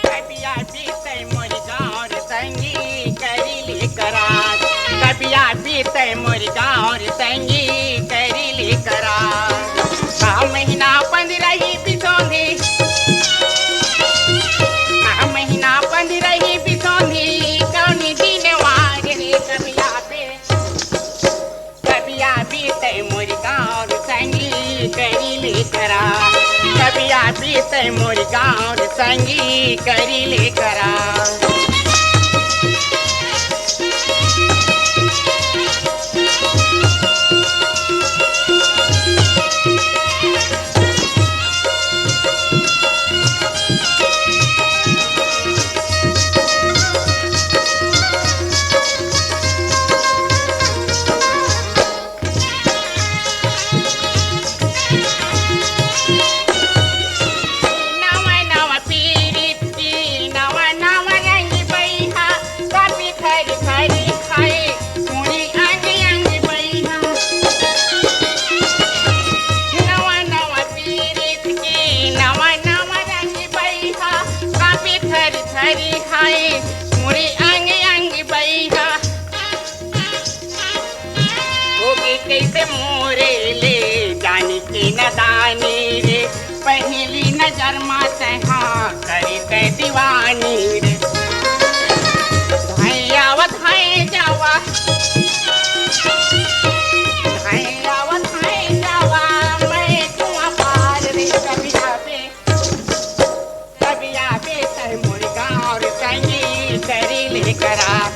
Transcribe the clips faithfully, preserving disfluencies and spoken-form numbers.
कबिया बीते मोर गाँव रे संगी करी ले करार। कबिया बीते मोर गाँव रे संगी करी ले करार। का महीना बंद रही बिसोंधी, का महीना बंद रही बिसोंधी, कौनी दिन वार रे कबिया बे कबिया बीते मोर गाँव रे संगी करी ले करार। कबिया बीते मोर गाँव रे संगी करी ले करार। नवा नवा पीरित के नवा नवा रंग बइहा, कभी खरी खरी खाए, पूरी अंग अंग बइहा। नवा नवा पीरित के नवा नवा रंग बइहा, कभी खरी खरी खाए, पूरी अंग अंग बइहा। होगे कइसे मोरे ले जानी के नदानी रे, पहिली नजर मा तैहा करी तै दीवानी रे। धाई आवा, धाई जावा, धाई आवा, धाई जावा, मैं कुआं पार रे कबिया बे। कबिया बीते मोर गाँव रे संगी करी ले करार।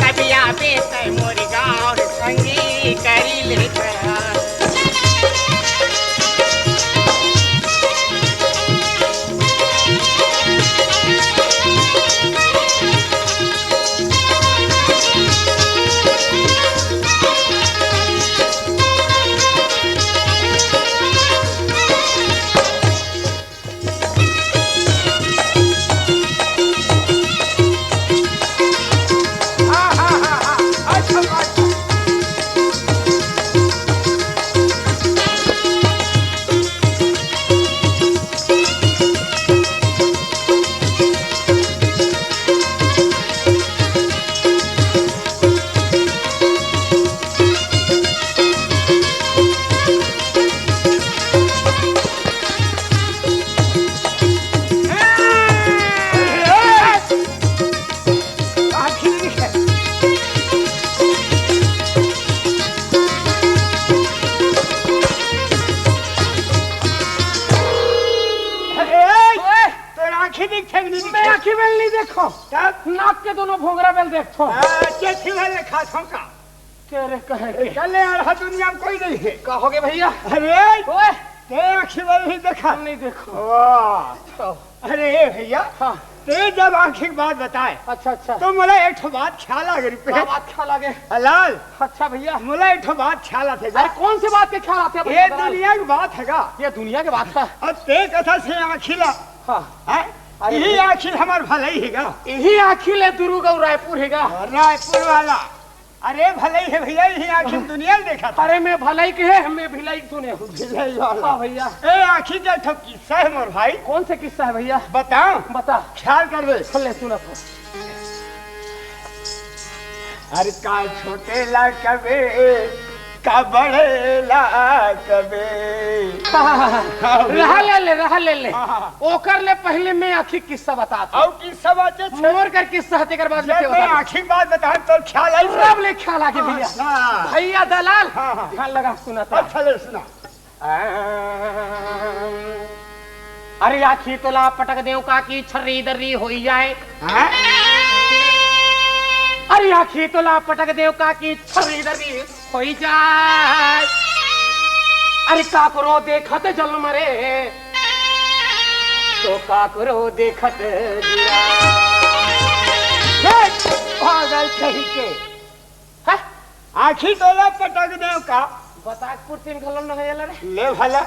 कबिया बीते मोर गाँव रे संगी करी ले करार। अरे, ओए! तोर आँखी दिखथे कि नहीं मैं दिखथे? आँखी बेल नहीं देखो। तब? नाक के दोनों भोंगरा बेल देखो। आ, चेथी वाले खा थों का? के रे कहे के? चले यार, हर दुनिया में कोई नहीं है। का होगे भैया? अरे, ओए! ते आँखी बेल नहीं देखा? नहीं देखो। वाह। ओ। अरे भैया, हाँ। ते जब आँखी की बात बताए, अच्छा, अच्छा। तो मोला एक ठो बात ख्याल आ गई रुपये। का बात ख्याल आ गए? लाल, अच्छा भैया। मोला एक ठो बात ख्याल आथे जा। अरे कौन सी बात के ख्याल आथे भैया? ये दुनिया की बात है का? ये दुनिया की बात है। अब ते कथा से आँखी ला। हाँ। हैं? अरे यही भैया। आँखी हमार भलाई है का? यही आँखी ले दुर्ग और रायपुर है का? रायपुर वाला। अरे भलाई है भैया, यही आँखी में दुनिया नहीं देखा था। अरे मैं भलाई के है, मैं भिलाई सुने हूँ। भिलाई वाला। हाँ भैया। ए आँखी के ठो किस्सा है मोर भाई। कौन से किस्सा है भैया? बताओ। बता। ख्याल कर दे। ले सुना था। अरे का छोटे ला कबे, का बड़े ला कबे। हाँ, हाँ, हाँ। हाँ, भैया। रहा ले ले, रहा ले ले। हाँ, हाँ। ओकर ले पहले मैं आँखी किस्सा बता था। और किस्सा बात है? मोर कर किस्सा है, तेकर बाद जब लेके मैं बता। आँखी के बात बताऊँ तो ख्याल आई सब ले ख्याल आगे भैया। हाँ। भैया दलाल, हाँ, हाँ। ध्यान लगा सुना था। अच्छा ले सुना। अरे आँखी तोला पटक देव का की छर्री दर्री होई जाए। हाँ? अरे आँखी तोला पटक देव का की छर्री दर्री होई जाए। अरे काकरो देखत जल मरे, तो काकरो देखत गिरा। हे, पागल कहीं के। हैं? आँखी तोला पटक देव का? बताकपुर तीन घलो न होएला रे। ले भला।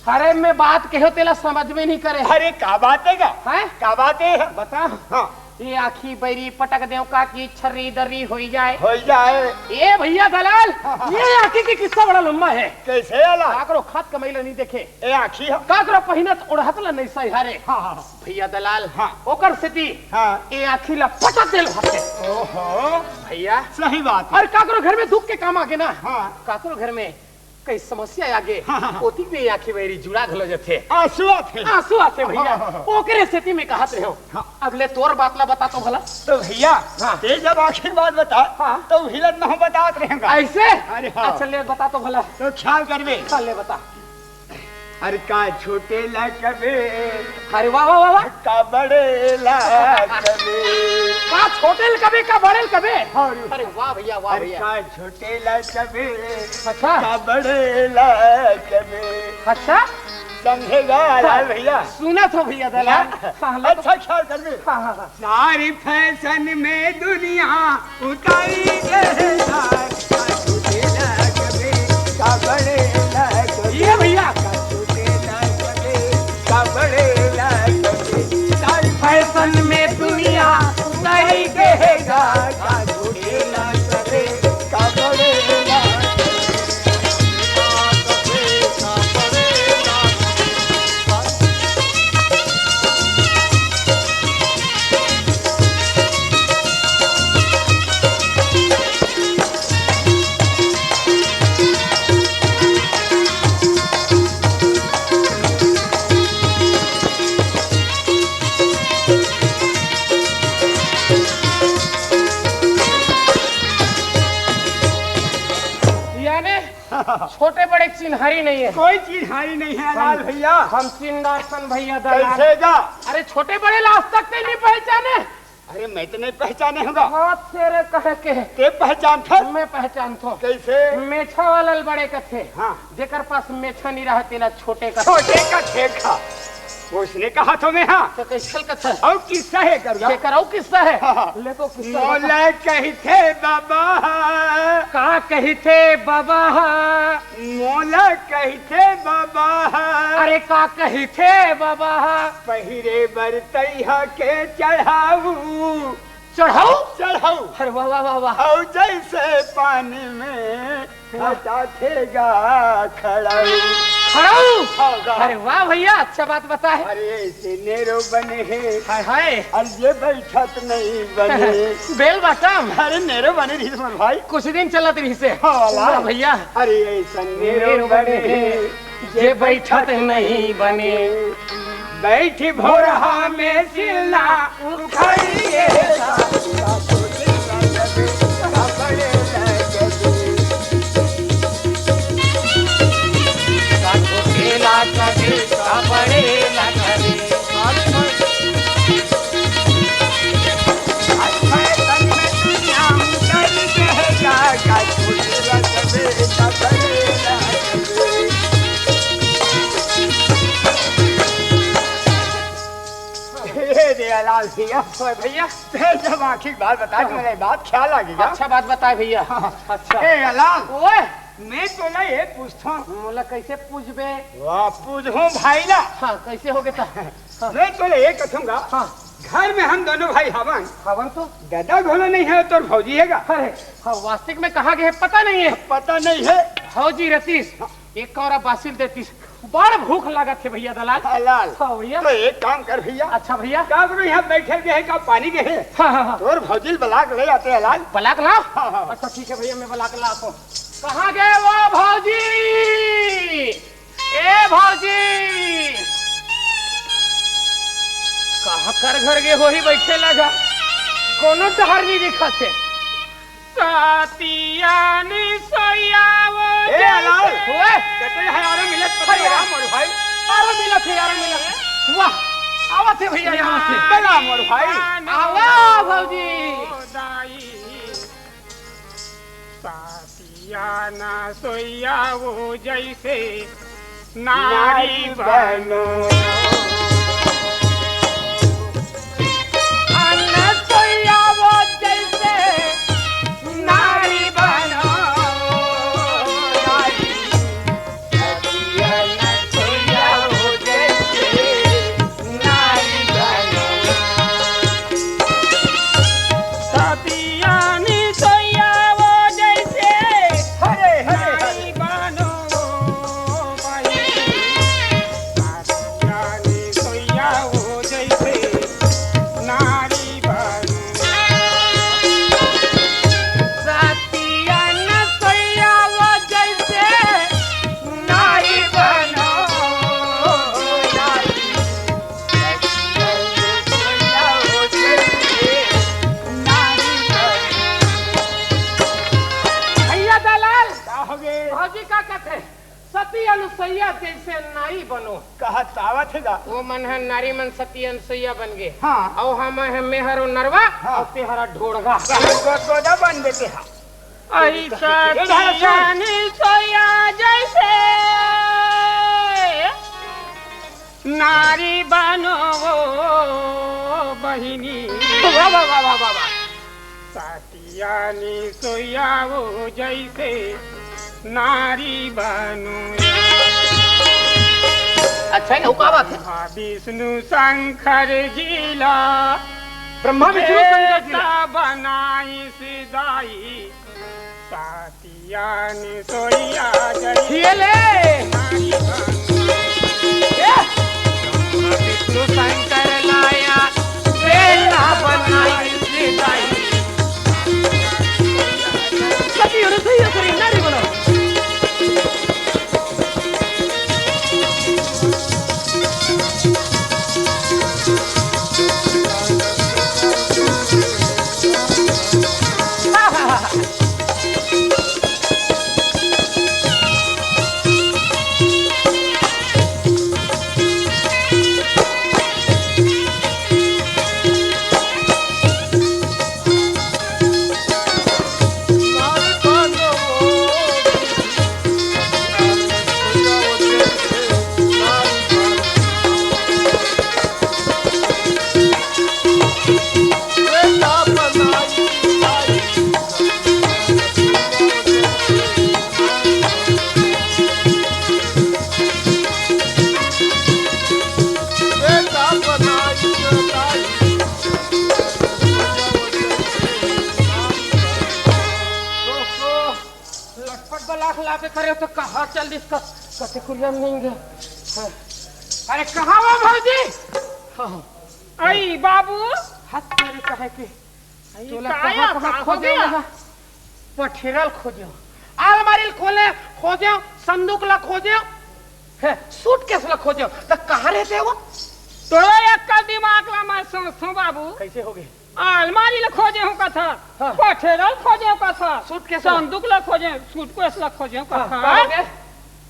अरे मैं बात कहो तेला समझ में नहीं करे। अरे का बात है का? हैं? का बात है? बता। हाँ। ये आँखी बैरी पटक देव का कि छर्री दर्री होई जाए। होई जाए। ए भैया दलाल, ये आँखी के किस्सा बड़ा लंबा हे। कइसे आला? काकरो खात कमई ला नइ देखे। ए आँखी ह। काकरो पहिनत ओढ़त ला नइ सहियारे। हाँ, हाँ। भैया दलाल, हाँ। ओकर सेती हाँ। ए आँखी ला पटक देल भाथे। ओहो। भैया। सही बात हे। अउ काकरो घर में दुख के काम आगे ना। हाँ। काकरो घर में कई समस्या आगे, हाँ, हाँ, हाँ। ओती में आँखी बैरी जुड़ा घलो जथे। आँसू आथे। आँसू आथे भैया। हाँ, हाँ, हाँ। ओकरे सेती में कहत रहेंव। हाँ। अब ले तोर बात ला बता तो भला। तो भैया, हाँ। तें जब आँखी के बात बता, हाँ। तो उही ला मैं बतात रहेंव। अइसे? अरे हाँ। अच्छा ले बता तो भला। तो ख्याल करबे। हाँ, ले बता। अरे का छोटे ला कबे, अरे वाह, वाह, वाह, वाह। का बड़े ला कबे। का छोटे ला कबे, का बड़े ला कबे। हाँ। अरे वाह भैया, वाह अरे भैया। का छोटे ला कबे, अच्छा। का बड़े ला कबे। अच्छा। समझे गा, हाँ। लाल भैया। सुनत हों भैया दलाल। हाँ। हाँ, हाँ, अच्छा ख्याल करबे। हाँ, हाँ, हाँ। सारी फैशन में दुनिया उतारी गे हे यार, का छोटे ला कबे, का बड़े ला कबे। ये भैया। का छोटे ला कबे, का बड़े ला कबे। सारी फैशन में दुनिया उतारी गे हे यार, का छोटे ला कबे, का बड़े ला कबे। याने छोटे बड़े के चिन्हारी नइ हे। कोई चिन्हारी नइ हे, हम, लाल भैया। हम चिन्हारथन भैया दलाल। कइसे गा? अरे छोटे बड़े ला आज तक तें नइ पहचाने। अरे मैं तो नइ पहचाने हँव गा। हाँ, तेरे कहे के। तें पहचानथस? मैं पहचानथों। कइसे? मेछा वाला ल बड़े कथे। हाँ। जेकर पास मेछा नइ रहे, तेला छोटे कथे। छोटे कथे का? ओइसने कहत हों मैं, हाँ। त कइसे ल कथे? अउ किस्सा हे कर गा। एकर अउ किस्सा हे? हाँ, हाँ। ले तो किस्सा बता। मोला कहिथे बाबा। का कहिथे बाबा? मोला कहिथे बाबा। अरे का कहिथे बाबा? पहिरे बर तइहा के चढ़ऊ। चढ़ऊ? चढ़ऊ। अरे वाह, वाह, वाह, वाह। अउ जइसे पानी में हटाथे गा खड़ऊ। खड़ऊ? हाँ गा। अरे वाह भैया, अच्छा बात बताए। अरे अइसे नेरो बने हे। हाय, हाय। अउ जे बइठत नइ बने। Bell bottom। अरे नेरो बने रहिस मोर भाई। कुछ दिन चलत रहिसे। हाँ, वाह भैया। अरे अइसन नेरो बने हे, जे बइठत नइ बने। बइठ भोरहा में सिलना उखड़ गे। ए दे लाल भैया। ओए भैया। तें जब आँखी के बात बताए, त मोला बात ख्याल आगे गा। अच्छा बात बताए भैया। हाँ। अच्छा। ए लाल। ओए। मैं तोला ये पूछथों। मोला कइसे पूछबे? वाह, पूछहूँ भाई ला। हाँ, कइसे होगे त? हाँ। मैं तोला ये कथों गा। हाँ। घर में हम दोनों भाई हवन। हवन तो? ददा घलो नइ हे, तोर भौजी हे गा। अरे, हाँ, वास्तविक में कहाँ गे हे, पता नइ हे। पता नइ हे। भौजी रतिस, हाँ। एक कौरा बासी ल देतिस। बड़ भूख लागत हे भैया दलाल। हाँ, लाल। हाँ, भैया। त एक काम कर भैया। अच्छा भैया। काकरो इहाँ बइठे ल गे हे का, पानी गे हे? हाँ, हाँ, हाँ। तोर भौजी ल बला के ले आते हैं लाल। बला के लाव? हाँ, हाँ। अच्छा ठीक हे भैया, मैं बला के लात हों। कहाँ गे वो भौजी? ए भौजी! कहाँ कर घर गे होही बइठे ला गा? कोनो डहर नइ दिखत हे। सातियानी सोयावो ए, जइसे अलाव। ओए। कते हे यारो मिलत पता अरे यार। मोर भाई। अरे मिलत हे यारो मिलत हे। वाह, आवत हे भैया, आवत हे। बला मोर भाई। आवा भौजी। दाई। सातियाना सोयावो जइसे नारी बनो। अन्न सोयावो जइसे नारी बनो। नारी, अन्न सोयावो जइसे नारी बनो। सैया जैसे नाई बनो। कहत आवत हे गा। वो मन ह नारी मन सती अनुसुईया बन गे। हाँ। अउ हम ह मेहर ओ नरवा, हाँ। अउ तेहरा ढोड़गा। गो-, गोदा बन देते हा। अई सती अनुसुईया जैसे नारी बनो वो बहिनी। वाह, वाह, वाह, वाह, वाह, वाह। सती अनुसुईया वो जैसे नारी बनो। अच्छा, ये का बात है? ब्रह्मा विष्णु शंकर जी ला ब्रह्मा विष्णु शंकर जी ला। बेटा बनाई सिदाई, सती अनुसुईया जैसे ये ले। नारी बनो। ये। ब्रह्मा विष्णु शंकर लाया, बेटा बनाई सिदाई। सती अनुसुईया करी नारी बनो। लटपट बलाक लाके करे तो कहाँ चल दिस क-, कते कुरिया में नहीं गया। हाँ। अरे कहाँ हो भौजी? हाँ, हाँ। आई बाबू। हाथ तेरे कहे के। आई तोला काया कहाँ, कहाँ का हो खोजे गया? लगा? पठेरल खोजे। अलमारी ल खोले खोजे, संदूक ला खोजे, है, सूटकेस ला खोजे। त कहाँ रहते वो? तोरो अक्कल दिमाग ला मैं सोचथों बाबू। कैसे हो गए? अलमारी ल खोजे हूँ कथा, हाँ। पठेरल खोजे हूँ कथा, सूटकेस ला। संदूक ल खोजे, सूटकेस ल खोजे हूँ हाँ, कथा। का हो गया?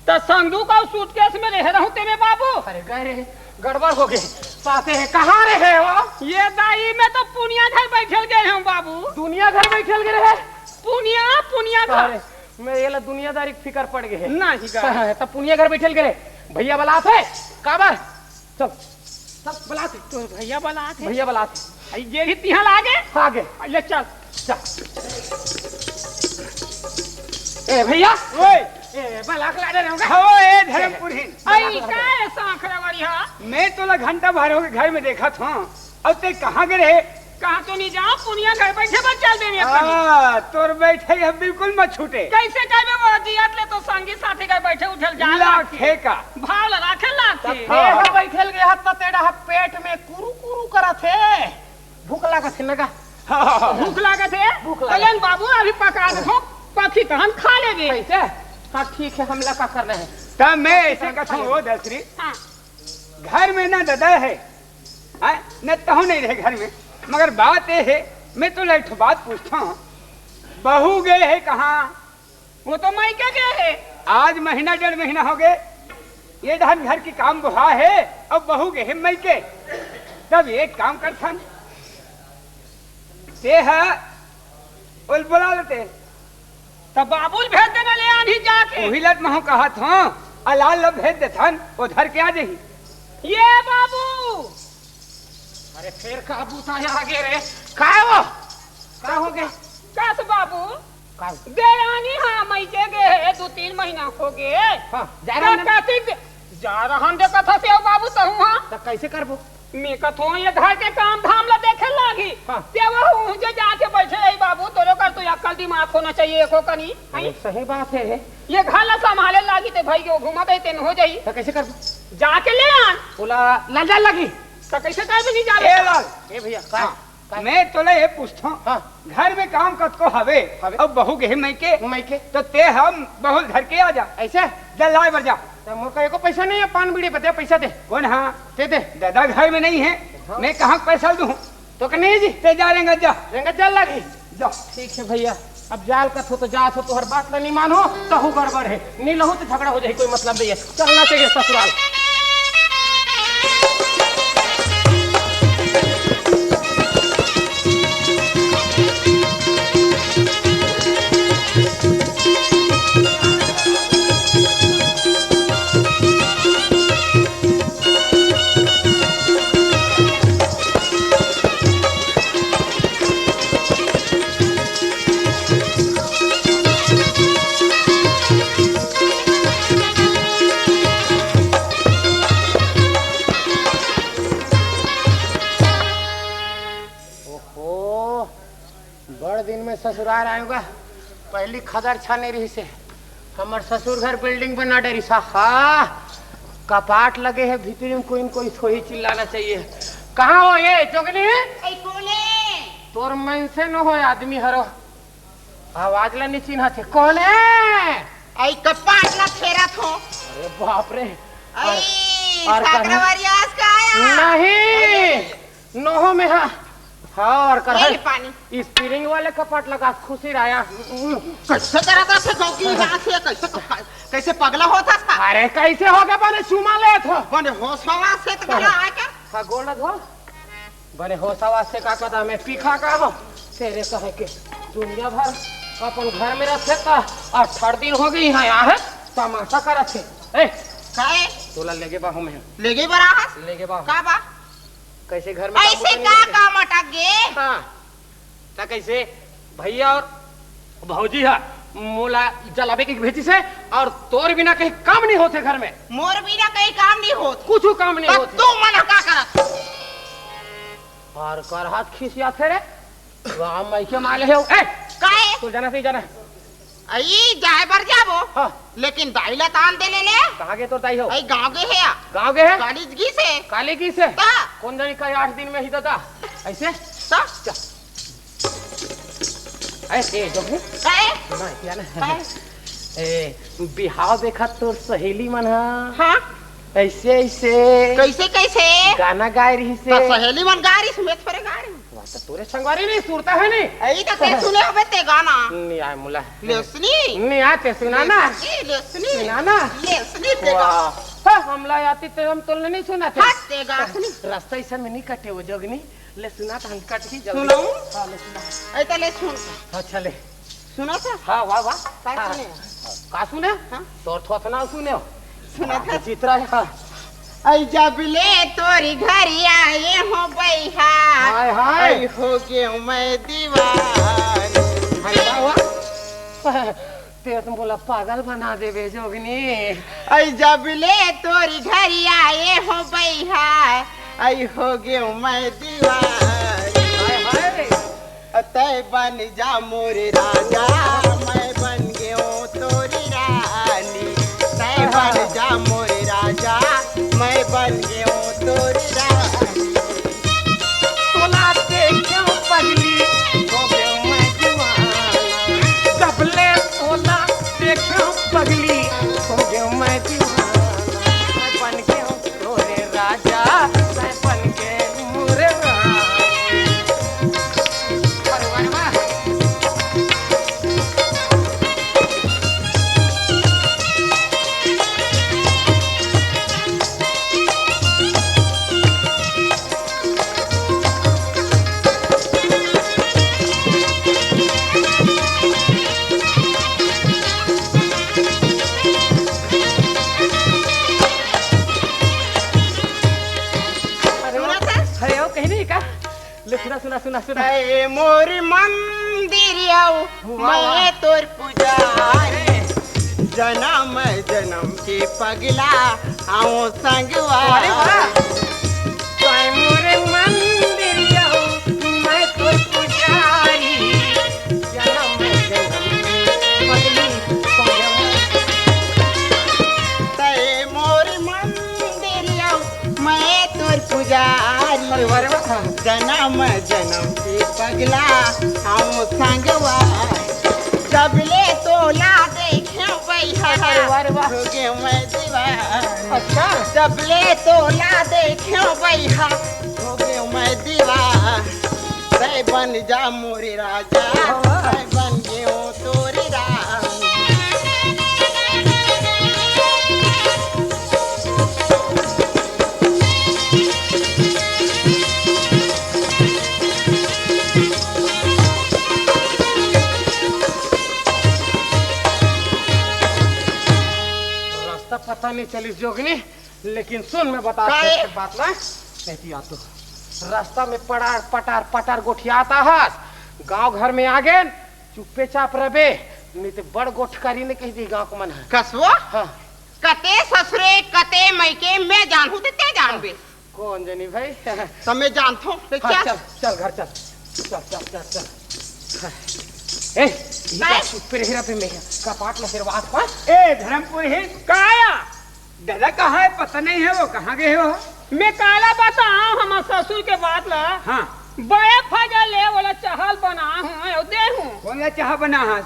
त संदूक अउ सूटकेस में रहे रहूं तेमे बाबू। अरे गए रे, गड़बड़ हो गए। साथे है, कहाँ रहे हो? ये दाई में तो पुनिया घर बैठल गए हूँ बाबू। दुनिया घर बैठल गए रहे? पुनिया, पुनिया घर। अरे, मैं ये ला दुनियादारी के फिकर पड़ गए है। नहीं गा। हाँ, हाँ, तब पुनिया घर बैठल गए रहे। भैया बलात हे, काबर? चल, चल, बलात हे। तो भैया बलात हे। भैया बलात हे। आई ये भी तिहा लागे? आगे। ले चल। चल। ए भैया। ओए। ए, बलाक ला डरे होगा। हो, ए धर्मपुरहीन। आई, बलाक ला का डरे। ए सांखरा वाली हा? मैं तोला घंटा भर होगे घर में देखत हूँ। अब ते कहाँ गए रहे? कहाँ तो नहीं जाओ, पुनिया घर बैठे बस चल देने अपनी। हाँ, तोर बैठे अब बिल्कुल मत छूटे। कैसे कहबे वो जियत ले तो संगी साथी घर बैठे उठल जा ला लागथे। ठेका। भाव लगा के लागथे। तब ए, हाँ। बैठल गया त तेरा पेट में कुरु कुरु करत हे। भूख लागत हे ना का? हाँ। भूख लागत हे? भूख लागत। अलेन बाबू, अभी पका देथों, पकही तहन खा लेबे। कैसे? हाँ, ठीक है, हमला का करना है? तब मैं ऐसे कथों हो दसरी, हाँ। घर में ना ददा है, हाँ, न तहूँ नहीं रहे घर में, मगर बात ये है, मैं तोला एक ठो बात पूछथों, बहू गए हे कहाँ? वो तो मइके गे हे। आज महीना डेढ़ महीना हो गए, ये डहन घर की काम बुहा हे, अब बहू गे हे मइके। तब एक काम करथन, ते ह ओल बुला लेते। तब बाबू ल भेज देना, ले आनही जाके। वही लत महू कहत हूँ, अलाल ल भेज देथन, वो धर के आ जाही। ये बाबू, अरे फेर का बूता आगे रे? का हे वो? का हो गया? कस बाबू? का? देरानी हाँ, मइके गे हे, दू तीन महीना हो गे। हाँ, जा रहन दे। कतिक दे-, जा रहन दे कथा से हो बाबू, तहूँ हाँ। त कैसे करबो? मैं कथों ये घर के काम धाम ला देखे लागी। हाँ। ते वो हूँ जे जाके बैठे रही बाबू, तोरो कर तो अक्कल दिमाग होना चाहिए एको कनी। अरे हैं? सही बात है। ये घर ला संभाले लागी ते भाई के घुमा दे तेन हो जाई। त कैसे करबो? जाके ले आन। ओला लाजा लागी। त कैसे करबे नहीं जावे? ए लाल। ए भैया, का? हाँ। का? मैं तोला ये पूछथों, हाँ। घर में काम कतको हवे, हवे। अब बहू गे हे मइके, मइके। तो ते हम बहू ल धर के आ जा। ऐसे? जा लाए बर जा। तो मोर का एको पैसा नहीं है, पान बीड़ी बदे पैसा दे। कौन हाँ? दे दे। दादा घर में नहीं है, हाँ। मैं कहाँ पैसा दूँ? तो का नहीं जी? ते जा रेंगत जा। रेंगत जा लागी। जा। ठीक है भैया। अब जाल कथो तो जात हो, तोहर बात ला नहीं मानो, तहू गड़बड़ है, नहीं लहू तो झगड़ा हो जाए, कोई मतलब नहीं है, चलना चाहिए ससुराल। ओहो, बड़ दिन में ससुराल आए गा। पहली खदर छाने रही से। हमर ससुर घर बिल्डिंग बना डरिस हा। कपाट लगे है भीतरी में, कोई न कोई सोही चिल्लाना चाहिए। कहाँ हो ये जोगनी? ऐ कोने? तोर मन से न हो आदमी हरो। आवाज ला नहीं चिन्हा थे। कौन है? ऐ कपाट ला फेरा थो। अरे बाप रे। ऐ और, और कहाँ? साकरावारी आज का आया? नहीं। नोहो में हा। हाँ, और कर ये पानी। स्प्रिंग वाले कपाट लगा खुशी राया। कैसे करत रथे चौकी यहाँ से, कैसे, कैसे पगला होता था? अरे, कैसे हो गया? बने चुमा ले थो। बने होश हवास से तो गला आके। हाँ, गोड़ धो। बने होश हवास से का कहता, मैं पीखा का हो? तेरे कहे के दुनिया भर अपन घर में रखे था, अठारह दिन हो गई यहाँ, यहाँ है, तमाशा करत है। ए, काहे? तोला लेगे बा हूँ मैं। लेगे बा राहत? लेगे बा। का बा? कैसे घर में ऐसे काम का नहीं काम अटक गे? हाँ। त कैसे भैया और भौजी हा मोला जलावे के भेजिस हे और तोर बिना कहीं काम नहीं होथे घर में। मोर बिना कहीं काम नहीं होत। कुछ काम नहीं त होत। तू मन का करत? और कर हाथ खिसिया थे रे। वाह, मैं के माले हो। ए, काहे? तू जाना, तू जाना। अई, जाए बर जाबो। हाँ। लेकिन दाई ला तान दे ले ले। कहाँ गे तोर दाई हो? अई, गाँव गे हे या। गाँव गे हे? कॉलेज गिस हे। कॉलेज गिस हे? ता। कौन जानी कई आठ दिन में ही दादा। ऐसे? ता। चल। ऐसे, जो भी। काहे? सुना, क्या ना? काहे? ए, बिहाव देखा तोर सहेली मन हा। हाँ। ऐसे, ऐसे। कैसे, कैसे? गाना गाय रही से। तो सहेली मन गाय रही से, मैं थोड़े गाय रही। वाह, तो तोरे संगवारी नहीं सुरता है नहीं। अई तो ते सुने होबे ते गाना। नहीं आए मुला। लेसनी। नहीं आए ते सुना ना। लेसनी, लेसनी। सुना ना। लेसनी ते वाह। गाना। हाँ, हमला आती ते हम तोलने नहीं सुना थे। हट ते गासनी। रास्ता ऐसा में नहीं कटे वो जोगनी। ले सुना तो हम कट ही जल्दी। सुनाऊं? हाँ, ले सुना। ऐ तो ले सुन। अच्छा ले। सुना था? हाँ, वाह, वाह। का हाँ। सुने? का सुने? हाँ। तोर थोथना सुने हो। सुना था? चित्रा है, हाँ। ऐ जब ले तोरी घरी आए हो बैहा, हाय, हाय। ऐ हो गयो मैं दीवानी। अरे वाह, वाह। तें तो मोला पागल बना देबे जोगनी। ऐ जब ले तोरी घरी आए हो बैहा, ऐ हो गयो मैं दीवानी। हाय, हाय। तै बन जा मोरे राजा, मैं बन गयो तोरी रानी। तै बन जा मोरे राजा, मैं बन गयो तोरी रानी। तोला देख्यो पगली, हो गयो मैं दीवाना। जब ले तोला देख्यो पगली, हो गयो मैं दीवाना। मैं बन गयो तोरे राजा, मैं बन गयो मोरे राजा। अरे वाह, वाह। अरे सुना था? अरे, ओ, कहीं नहीं का? ले, सुना, सुना, सुना, सुना। ऐ मोर मंदिर आओ, वाह, वाह। मैं तोर पुजारी। जनम जनम के पगला आओ संगवा। अरे वाह। तै मोरे मंदिर आओ, मैं तोर पुजारी। जनम जनम के पगली संगवा। तै मोर मंदिर आओ, मैं तोर पुजारी। अरे वाह रे वाह। जनम जनम के पगला आओ संगवा। जब ले तोला देखे बैहा, अरे वाह रे वाह। हो गयो मैं दीवाना। अच्छा। जब ले तोला देखे बैहा, हो गयो मैं दीवाना। तै बन जा मोरे राजा, हाँ। बन गेंव तोरे रानी। रास्ता पता नहीं चलिस जोगनी, लेकिन सुन, मैं बता का ए? एक बात ना, नहीं तो तू रास्ता में पटार पटार पटार गोठियात आहस, गांव घर में आ गेन, चुप्पे चाप रबे, नहीं तो बड़ गोठ करी ने कहि दी गांव के मन ह। कसवा? हाँ। कते ससुरे, कते मइके, मैं जानहूं ते ते जानबे। कौन जनी भाई? त मैं जानथों, ले हाँ, चल। चल, चल घर चल। चल, चल, चल, चल। ए, ये काहे? का चुप्पे रहे रबे में, कपाट ल हेरवात पास। ए, धर्मपुर ही काया? दादा कहाँ है, पता नहीं है, वो कहाँ गए हो? मैं काला बताऊं हमर ससुर के बात ला। हाँ। बड़े फजल ले, बोला चाहल बना हूँ, अउ दे हूँ। कौन ला चाह बना हस?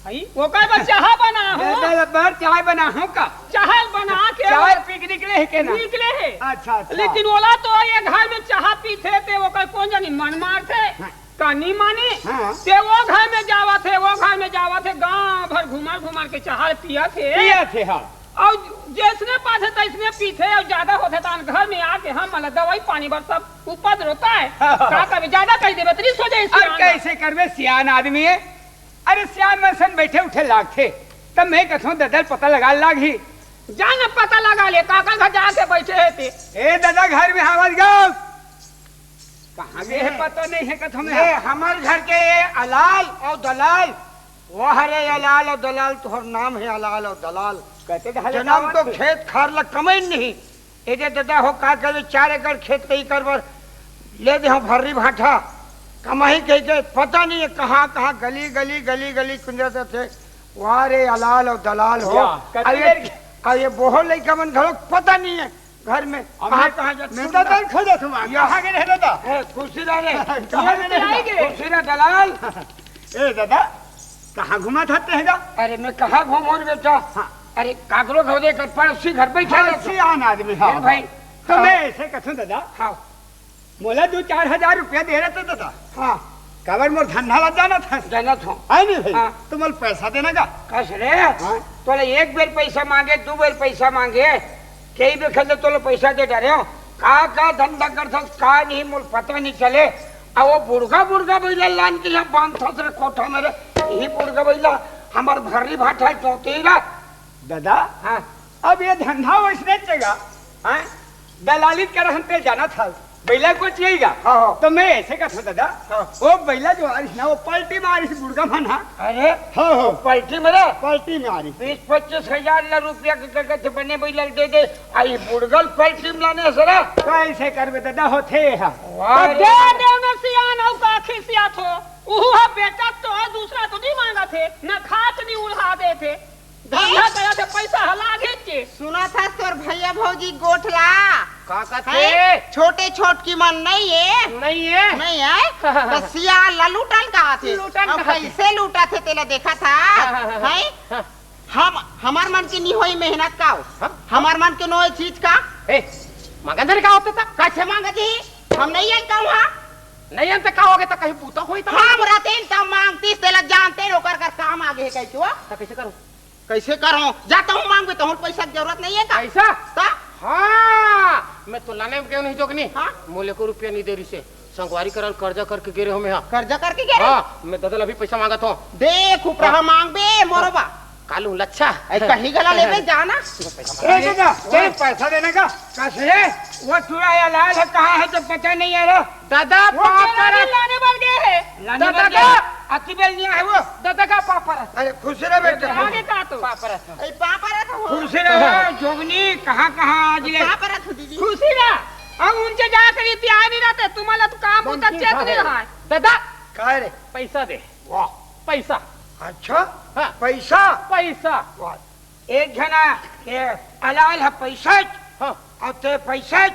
आई, ओकर बर चाह बना हूँ। दादा ला बर चाय बना हूँ का? चाहल बना के चाय वो पी के निकले है के ना? निकले है। अच्छा, अच्छा। लेकिन ओला तो ये घर में चाह पीथे ते ओकर कौन जानी मन मारथे। हाँ। कानी माने? हाँ। ते वो घर में जावत हे, वो घर में जावत हे, गांव भर घुमर घुमर के चाहल पियत हे। पियत हे, हाँ। अउ जैसने पाथे तैसने पीथे, अउ ज्यादा होथे त घर में आके हम मन ला दवाई पानी बर सब उपद्रव होता है। का करबे, ज्यादा कहि देबे त रिस हो जाए अब सियान। कैसे करबे, सियान आदमी है। अरे सियान मन सन बैठे उठे लागथे, तब मैं कथों ददा ल पता लगा लागही। जा न पता लगा ले, काकर घर जाके बैठे हे ते। ए ददा घर में हावत गव। कहाँ गए हे, पता नहीं है कथों में। ये हमर घर के ये अलाल अउ दलाल, वाह रे अलाल अउ दलाल, तोहर नाम है अलाल अउ दलाल। कहते ढाले जनम तो खेत खार ला कमइन नहीं। ए दे ददा हो, का करबे, चार एकड़ खेत कहीं कर बर ले दे हूँ भर्री भाठा, कमाही कहीं के पता नहीं है कहाँ कहाँ गली गली गली गली कुंजरत थे। वाह रे अलाल अउ दलाल हो। या, कति अब ये, देर के अब ये बोहो लइका मन घलो पता नहीं है घर में अब कहाँ मैं, कहाँ जात मैं सुन तो ना। दल खो जात हूँ, या। कहाँ गए रहे दादा? ए, खुशी रह रे। कहाँ गए रहे? खुशी रह दलाल। ए दादा, कहाँ घुमा था तेहगा? अरे मैं कहाँ घूमूं रे बेटा? हाँ। अरे काकरो घर देकर पड़ोसी घर बैठा हाँ, रहता। सियान आदमी, हाँ, ए भाई। तो हाँ। मैं ऐसे कथूं दादा, हाँ। मोला दो चार हजार रुपया दे रहे थे दादा। हाँ। काबर मोर धंधा ला जानत हस? जानत हूँ। है नहीं भाई? हाँ। तो मोला पैसा देना का? कस रे? हाँ। तोला एक बेर पैसा मांगे, दो बेर पैसा मांगे, कई बेर खेल तोला पैसा दे डारे हो। का का धंधा करथस, का नहीं, मोला पता नहीं चले। आ वो बुढ़गा बुढ़गा बइला लान के यहाँ बांधथस रे कोठा में रे। यही बुढ़गा बइला हमर भर्री भाठा चौथी रा। दादा, हाँ। अब ये धंधा वैसने चेगा, हाँ? दलाली करहन ते जाना था, बइला को चाहिएगा। हाँ, हाँ। तो मैं ऐसे कथूं दादा, हाँ। वो बइला जो आरिस ना, वो पलटी मारिस बुढ़गा मन हा। अरे, हाँ, हाँ। पलटी में रे? पलटी में आरिस। बीस पच्चीस हजार ला रुपया के कगज बने बइला दे दे, आई बुढ़गा ल पलटी में लाने सरा। कैसे करबे दादा, होथे हा। वाह तो रे। दे दे न सियान, अउ का खिसियात हो? उहू हा बेटा तो है, दूसरा तो नहीं मांगत हे, न खात नहीं उल्हा देथे। धंधा करत हे, पैसा हला घेंचे। सुनत हस तोर भैया भौजी गोठ ला? का कथे? हैं? छोटे छोटकी मन नहीं है? नहीं है। नहीं है? तो सियान ला लूटन का आथे। लूटन अब का आथे। कैसे लूटत हे तेला देखत हा? हाँ, हाँ, हाँ, हाँ। हैं? हाँ। हम, हमर मन के नहीं होई मेहनत का हो? हाँ? हमर मन के नोए चीज का? ए, मांगन धरे का होता था? कैसे मांगत ही? हम नहीं आन कहूँ हा? नहीं आन त का होगे, त कहीं पूता होई त? हम रहते त मांगतीस, तेला जानते ओकर कर काम आगे है कह के वो। त कैसे करूँ? कैसे करहूं? जाता हूं मांगबे, तहूं पैसा के जरूरत नहीं है का? पैसा? का? हाँ, मैं तो लाने में गयो नहीं जोगनी। हाँ? मोले को रुपया नहीं दे रही से। संगवारी करल कर्जा करके गे रहे हो मैं, हाँ। कर्जा करके गे रहे? हाँ, मैं ददा ल अभी पैसा मांगत हूँ। देख, उपरा हाँ। मांगबे, मोरो बा। कालू लच्छा। ए, कहीं गला लेबे, जाना। पैसा ए, मांगबे। दादा, चल पैसा देने का। कस रे? वो चूड़ा या लाल है, कहाँ है तो पता नहीं है रे। दादा, वो पाँव केला परत। लाने बर गए हैं। लाने दादा बर का? गए। अति बेल नहीं है वो। दादा का पाँव परत। अरे, खुश रह बेटा। आगे का तो? पाँव परत। ए, पाँव परत हो। खुश रह, जोगनी, कहाँ, कहाँ आज ले? पाँव परत हो, दीदी। खुशी रह। अब उनके जाकर ये प्यार नहीं रहते, तुम्हारा तो काम होता, बंटी चेत नहीं खाए। रहा है। दादा। काय रे? पैसा दे। वाह। पैसा। अच्छा? हाँ। पैसा? पैसा। वाह। एक झना के अलाल ह पैसा च, हाँ। अउ ते पैसा च,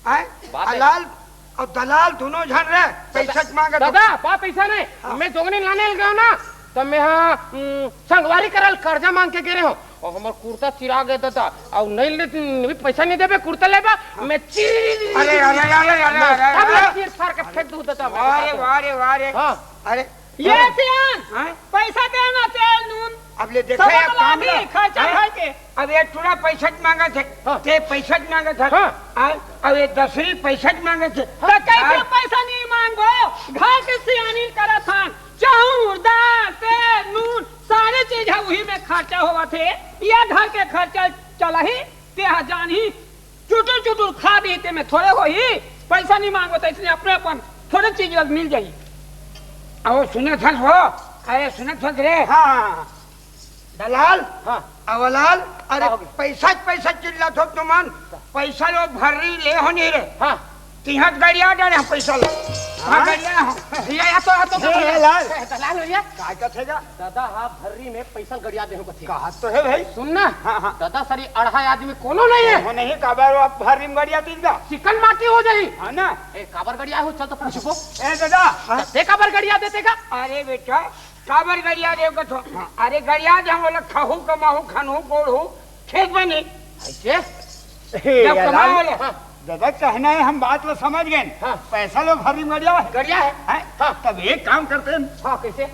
हैं? बात है। अलाल अउ दलाल दोनों झन रहे, पैसा च मांगत हो। दादा, बात ऐसा नहीं। हाँ। मैं जोगनी लाने ल गयो ना, त मैं हा, उम, संगवारी करल कर्जा मांग के गे रहे हो। अउ हमर कुर्ता चिरा गे दादा, अउ नहीं ले, नहीं पैसा नहीं देबे, कुर्ता लेबा, हाँ। मैं चीर अरे, अरे, अरे, अरे, मैं अरे, सब अरे। चीर फाड़ के फेंक दूं दादा, मैं वाह रे, बता दूं। वाह रे, वाह रे। हाँ। अरे, ये सियान, हाँ? पैसा देना, तेल नून, अब ले देखा सब यार, बदला काम भी, ला। खर्चा हाँ? घर के। अब ये टूरा पैसा च मांगत हे, हाँ। ते पैसा च मांगत हे। हाँ। आ, अब ये दसरी पैसा च मांगत हे। तो कैसे हाँ। पैसा नहीं मांगो? घर के सियानी करत हन, चाउर, दाल, तेल, नून, सारे चीज हे, उही में खर्चा होवत हे। ये घर के खर्चा चलही, ते हा जानही, चुटुर चुटुर खा दे, ते में थोड़े होही। पैसा नहीं मांगो तो इसने अपने अपन थोड़े चीज मिल जाही। अहो, सुनत हस हो? अरे, सुनत हस रे? हाँ। दलाल, हाँ। अवलाल, अरे, का हो गया? पैसा, पैसा चिल्लात हो तुमन। पैसा लो भर्री ले हो नहीं रे। हाँ। तिहां गड़िया डारे हम पैसा लो। हाँ, हाँ? गड़िया हो। भैया, या तो, या तो ए, दलाल। ए, दलाल भैया। का कथे गा? दादा हा भर्री में पैसा गड़िया दे हो कथे। कहा तो है भाई। सुन ना। हाँ, हाँ। दादा सरी अढ़ाई आदमी कोनो नहीं है। वो नहीं, काबर वो भर्री में गड़िया दीदा। चिकन माटी हो जाही। हाँ ना? ए, काबर गड़िया हो, चल तो पूछबो। ए, दादा। ते काबर गड़िया देते का? अरे बेटा, काबर गड़िया देव कथो? हाँ। अरे गड़िया दे, हम बोला खाहू, कमाहू, खानहू, कोड़हू, खेत बनी। ऐसे? ए, जब कमाओ यार, ले। हाँ। दादा, कहना है, हम बात ला समझ गए। हाँ। पैसा लो भर्री में गड़िया है। गड़िया है। हैं? हाँ। तब एक काम करते हैं। हाँ, कैसे?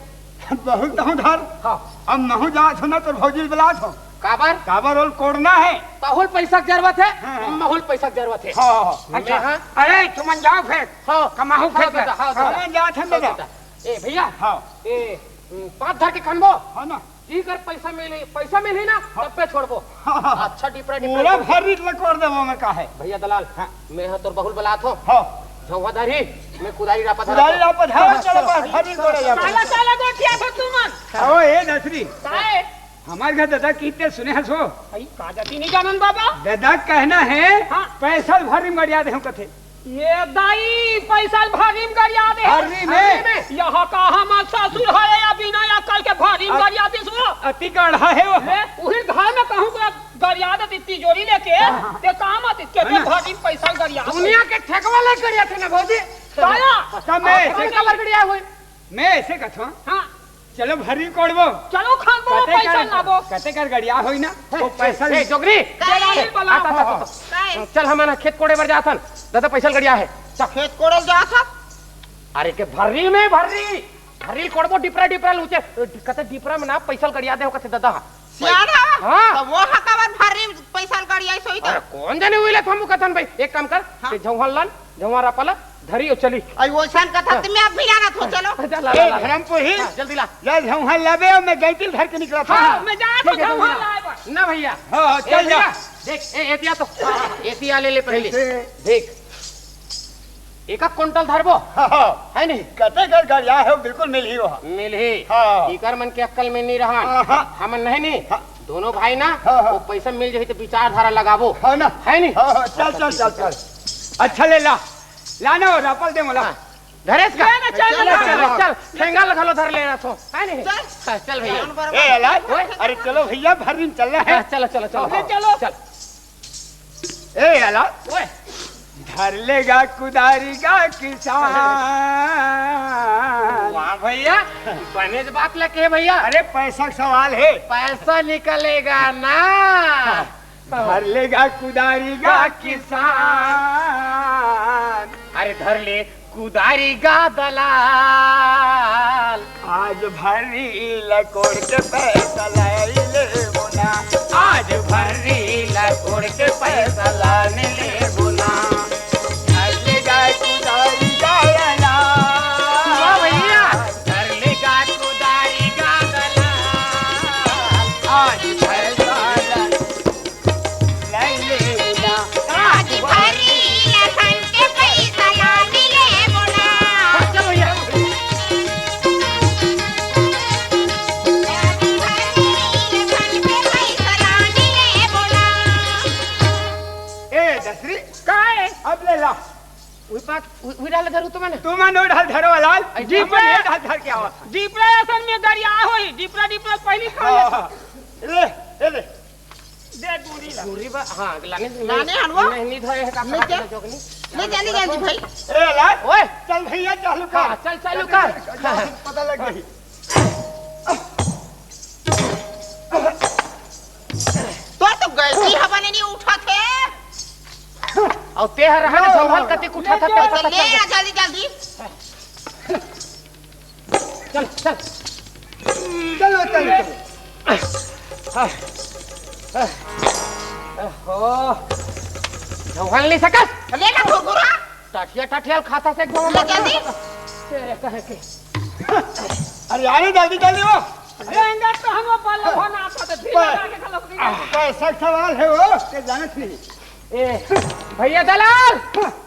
बहुत तो उधार। हाँ। अब महू जात हो ना, तो भौजी ल बलात हो। काबर? काबर ओल कोड़ना है। तहुल पैसा के जरूरत है, हाँ, हाँ। महूल पैसा के जरूरत है। हाँ, हाँ। अच्छा। हाँ। अरे, तुमन जाओ फिर। हाँ। कमाहू हाँ, खेत में। दादा, हाँ, हाँ। दादा। तुमन जात हन, हाँ, दादा। दादा। ए, भैया। हाँ। ए, हम्म, पाँच धर के खनबो। हाँ ना। जी कर पैसा मिली, पैसा मिली ना, हाँ। तब पे छोड़बो। हाँ, हाँ, हाँ। अच्छा, डिपरा, डिपरा पूरा कर। भर्री ल कोड़ देबो मैं, काहे? भैया दलाल, हाँ। मैं हा तोर बहुल बलात हो। हाँ। झौवा धरही, मैं कुदारी रापा धरत कुदारी हो। रापा धर, हाँ, चलो, चलो। बस, भर्री ल कोड़े जाबो। काला, काला गोठिया था तुमन। ओ, ए दसरी। काहे? हमार घर दादा कितने सुने हसो? भाई, का जाती नहीं जानन बाबा? दादा कहना है, हाँ। पैसा ल भर्री में गड़िया दे हम कथे। ये दाई, पैसा ल भर्री में गड़िया दे। भर्री में? भर्री में। यहाँ का हमार ससुर है या बिना अकल के भर्री में अ-, गड़िया दे सो? अति गढ़ा है वो। ले, उही घर में कहूँ तो गड़िया दे तिजोरी लेके, हाँ, हाँ। ते काम आती के है ना? भर्री में पैसा ल गड़िया दे। दुनिया के ठेकवा ले गड़िया थे ना भौजी। काया? तब मैं ऐसे कौन काबर गड़िया हुई? मैं ऐसे कथो। हाँ। चलो भर्री कोड़बो। चलो खाबो, कते पैसा कर, लाबो। कते कर गड़िया होई ना, हे, वो पैसा ए, जोगरी। दलाली बला। आता, आता, आता। काय? चल, हमन खेत कोड़े बर जाथन। दादा, पैसा ल गड़िया है। चल। खेत कोड़े ल जाथन? अरे, के भर्री में, भर्री। भर्री ल कोड़बो, डिपरा, डिपरा ल उचे। कते डिपरा में ना पैसा ल गड़िया दे हो, कते दादा। सियान हा? हाँ। त वो हा काबर भर्री पैसा ल गड़िया सोई त? अरे, कौन जाने उइले थमू कथन भाई। एक काम कर, हाँ। ते झौहन लान, झौहन रापा ला, धरी अउ चली। अई वइसन कथा हाँ। त मैं अब भी जानत हो, चलो। जा, ला, ला, ए, ला, ला। धर्मपुरी। हाँ, जल्दी ला। जा, झौहन लाबे, मैं गैंटिल धर के निकला था। हाँ, मैं जानत हो, ठीक है, झौहन जल्दी ला। लाए बर। ना भैया। हाँ, हाँ, ए, चल जा। भैया, देख, ए, एतिया तो, हाँ, एतिया ले ले पहले। कैसे? देख। एक एक कुंटल धरबो। हाँ, हाँ। है नहीं? कते कर गड़िया है, बिल्कुल मिलही वो। मिलही। हाँ। इकर मन के अक्कल में नहीं रहन। हाँ, हाँ। हमन नहीं, नहीं। हाँ। दोनों भाई ना, हाँ, हाँ। वो पैसा मिल जाही त विचारधारा लगाबो। हाँ ना? है नहीं? हाँ, हाँ, चल, चल, चल, चल। अच्छा ले ला। ला ना, वो रापा ल दे मोला। हाँ। धरेस का? ले ना, चल, चल, ले चल, ना। चल, चल। ठेंगा ल घलो धर लेना थो। है नहीं? चल। हाँ, चल भैया। ए, अलाय, ओए। अरे चलो भैया, भर्री में चलना है। हाँ, चलो, चलो, चलो। ले चलो। चल। ए, अलाय। ओए। धर लेगा कुदारी गा किसान। वाह भैया, बने बात लगे भैया। अरे पैसा का सवाल है। पैसा निकलेगा ना। धर लेगा कुदारी गा किसान। अरे धर ले कुदारी गा दलाल। आज भर्री ल कोड़ के पैसा लाई लेबो ना। आज भर्री ल कोड़ के पैसा लाई लेबो ना। धर ले गा कुदारी गा दलाल। वाह भैया। धर ले गा कुदारी गा दलाल। आज भर्री ल लाई लेबो ना। आज भर्री ल खन के पैसा ला मिले बोला। चलो भैया। आज भर्री ल खन के पैसा ला मिले बोला। ए, दसरी। काय? अब ले ला। उही पाक, उही, उही डाल धरू तुमन। तुमन ओ डाल धरो, लाल। ऐसे जीप में अपन ये डाल धर के आवा। जीप रे असन में गरिया होई, जीप रे, जीप रे पहली खा ले। हाँ, हाँ। ले, ले, ले। दे दूरी ला। दूरी बा, हाँ, लाने, लाने हनवा? नहीं, नहीं धरे है, का नहीं क्या? जोगनी। ले, जल्दी, जल्दी भाई। ए, लाल। ओए। चल भैया, चालू कर। हाँ, चल, चालू कर। पता लग गई। तोर तो गलती हवा नहीं उठा थे। अउ ते हर रहा ना, लो, संभाल लो, कते लो। उठा था, ले, पता ले, चल गया। जल्दी, जल्दी। चल, चल। चलो, चलो, चलो। हाँ, हाँ, हाँ। ओहो, झौंघल नहीं सकस। ले ना कुरकुरा। टठिया, टठिया खाता से एक झौंघल ले जल्दी। तेरे कहे के। अरे, अरे, जल्दी, जल्दी वो। अरे, अंदर तो हम वो बल्ला होना आता था, फिर पै- लगा के खा लो। पैसा का सवाल है वो, के जानत नहीं। ए, भैया दलाल।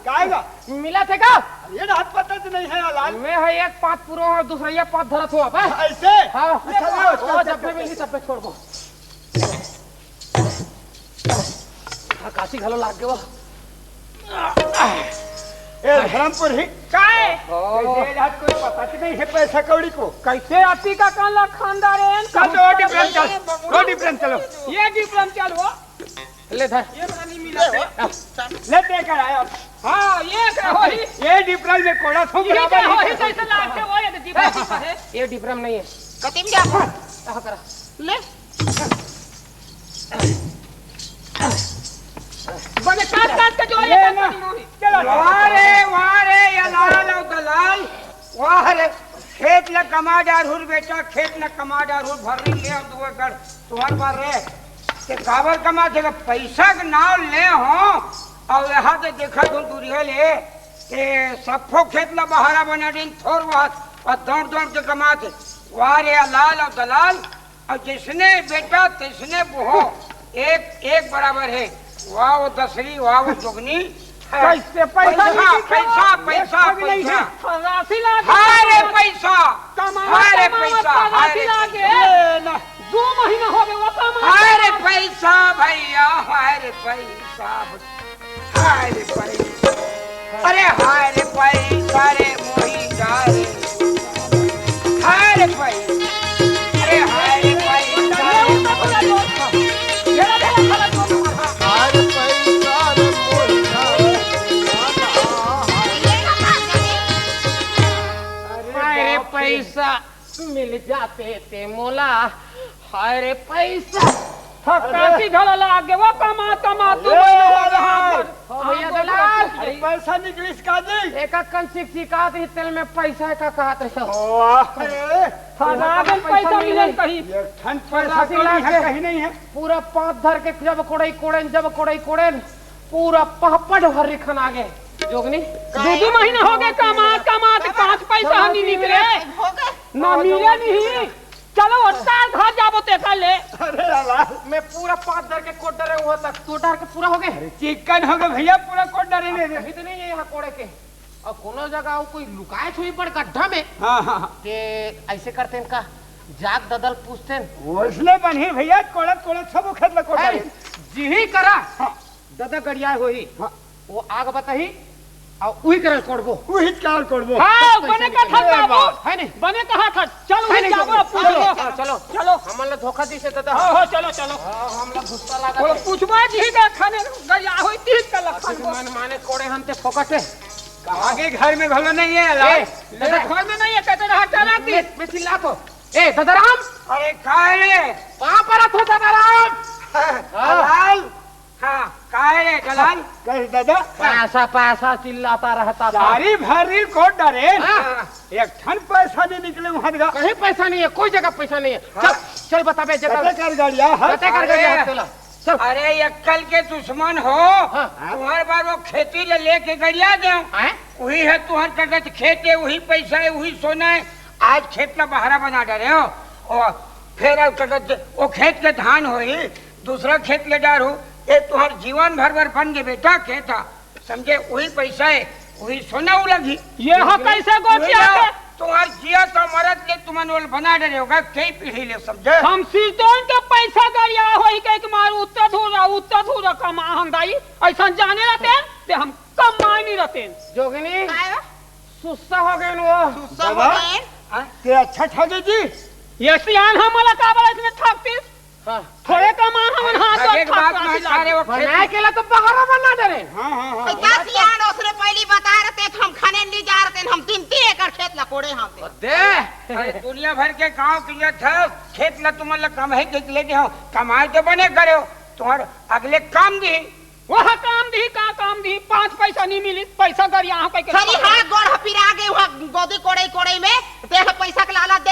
काय बा? मिला थे का? ये हाथ पता तो नहीं है लाल। मैं है एक पात पुरो और दूसरा ये पात धरत हो अब, हैं? ऐसे? हाँ। अच्छा, लो, ओ, चल, जब चल, भी मिली, चल। तब पे छोड़ दो। हाँ, काशी घलो लाग गयो। ए, धर्मपुर ही। काय? ओ। ये हाथ कोई पता तो नहीं है पैसा कौड़ी को। कैसे आती का कान ला खानदार है? चल, तो वो डिफरेंट चल। वो डिफरेंट चलो। ये डिफरेंट चल वो। ले धर। ये वाला नहीं मिला थे। ले दे कर आया। हाँ, ये क्या हो ही? ये डिफरेंट में कोड़ा थोक ये बराबर क्या हो ही? ही? कैसे लाग के वो ये तो जीवा जीवा है। ये डिफरेंट नहीं है। कतिम जा। कहाँ करा? ले। बने काट काट के जो ये ये ना। चलो। वाह रे, वाह रे, ये लाल और दलाल। वाह रे, खेत ल कमा डारहूँ बेटा, खेत ल कमा डारहूँ, भर्री ले अउ दू एकड़ तुँहर बर रे। ते काबर कमाथे गा? पइसा के नाव ले हों, अउ एहा तो देखत हों दूरिहा ले, ते सब्बो खेत ल बहारा बना दिन, थोर बहुत, अउ दौड़ दौड़ के कमाथे। वाह रे लाल अउ दलाल, अउ जइसने बेटा तइसने बहू, एक, एक बराबर हे। वाह वो दसरी, वाह वो जोगनी। कैसे पैसा पैसा, नहीं पैसा, निकली? पैसा, एक पैसा। राशि लागे। हाय रे पैसा, कमावा, हाय रे कमावा, पैसा, का हाय राशि रे लागे। पैसा। ए, ना। दू महीना हो गए वो कमावा। हाय रे पैसा भैया, हाय रे पैसा। हाय रे पैसा, अरे हाय रे पैसा रे मोही जा रे। हाय रे पैसा, अरे हाय रे पैसा रे। हाय रे पैसा रे मोही जा रे। हाय रे पैसा। मिल जाते ते मोला, हाय रे पैसा। थकासी घला लाग गे, वो कमा, कमा, तू अरे, महीना हो गया अरे, हाथ पर। हो भैया हाँ, दलाल। अरे, पैसा निकलिस का जी? एक कन सिक सिकात ही तेल में पैसा का कहत रहे हो। वाह, अरे, थका गन पैसा पैसा मिले मिले। कहीं। एक ठन पैसा राशि कौड़ी लाग है, के कहीं नहीं है। पूरा पाँच धर के जब कोड़ई कोड़ेन, जब कोड़ई कोड़ेन, पूरा पहपट भर रिखन आ गे। जोगनी? दू दू महीना हो गए कमात, कमात, पाँच पैसा नहीं निकले। हो गए। ना मिले नहीं। चलो, ओत्ता घर जाबो, तेखा ले। अरे यार, मैं पूरा पाँच डर के कोट डरे हुआ था, तो डर के पूरा हो गए। अरे, चिकन हो गए भैया, पूरा कोट डरे ले। कहीं तो नहीं है यहाँ कोड़े के। और कोनो जगह वो कोई लुकाए छुई पड़ गड्ढा में। हाँ, हाँ, हाँ। के ऐसे करते इनका जाग ददल पूछते हैं। वैसने बनी भैया, कोड़त, कोड़त सब खेत में कोट है, डरे। जी ही करा। हाँ। ददा गड़िया होही। हाँ। वो आग बताही, अउ उही करल कोड़बो। उही करल कोड़बो। हाँ, बने कहा था बाबू। है नहीं? बने कहा था। चल, है उही नहीं जाबो, कोड़बो। पूछबो। चलो, चलो, चलो। चलो। हमन ला धोखा दिसे ददा। हाँ, हाँ, चलो, चलो। हाँ, हमला गुस्सा लागा वो था। पूछबो जी का खाने गया होई तीस का आज लखन को। मन माने कोड़े हम ते फोकट है। कहाँ के घर में घलो नहीं है, लाल? ए, ददा। घर में नहीं है, कहते रहा, चला दी। मैं, मैं चिल्ला तो। ए, ददाराम। अरे, का है रे? कहाँ पर अथो ददाराम? हाँ। लाल। हाँ, का है रे, दलाल? कैसे दादा? पैसा, पैसा चिल्लाता रहता था। सारी भरी कोट डरे। हाँ। एक ठन पैसा नहीं निकले वहाँ का। कहीं पैसा नहीं है, कोई जगह पैसा नहीं है। हाँ। चल, चल बताबे जगह। कते कर गड़िया, हाँ? कते कर गड़िया, अरे। चला। चल। अरे, अक्कल के दुश्मन हो। हाँ। तुम्हारे बार वो खेती ले लेके गड़िया दे। हैं? वही है तुम्हारे कगज खेत है, वही पैसा है, वही सोना है। आज खेत ला बहरा बना डरे हो। और फिर अब कगज, वो खेत के धान होही, दूसरा खेत ले डारू, ये तुहर जीवन भर बर बन गे बेटा, खेत हा, समझे, वही पैसा है, वही सोना उलगी। ये हा कैसे गोठिया के? तुहर जिया तो मरत ले तुमन ओल बना डरे होगा, कई पीढ़ी ले, समझे? हम सिरतोन के पैसा गरिया होई के, के मार उत्तर धूरा, उत्तर धूरा कमा हम दाई, ऐसा जाने रहते, ते हम कमाई नहीं रहते। जोगिनी, काय? सुस्सा हो गए वो। सुस्सा हो बाबा, गए? हाँ? ते अच्छा ठगे जी। ये सियान हमला काबर इसने ठगतीस? हाँ। थोड़े कमा हमन हाथ ठगे के बात में सारे वो बनाए के ला तो बहरा बना डरे। हाँ, हाँ, हाँ। तो का सियान उसने पहली बता रहते तो हम खाने नहीं जा रहते, हम तीन तीन एकड़ खेत ला कोड़े हम। दे। अरे दुनिया भर के गांव के ये था, खेत ला तुम ला कम है, खेत लेके हो, कमाए तो बने करे हो, तुम्हारे अगले काम दी। वह काम दी, का काम दी, पाँच पैसा नहीं मिली, पैसा गरिया कह के सही हाँ, गोड़ पिरा गए वहाँ गोदी कोड़े कोड़े में, ते पैसा के लालच दे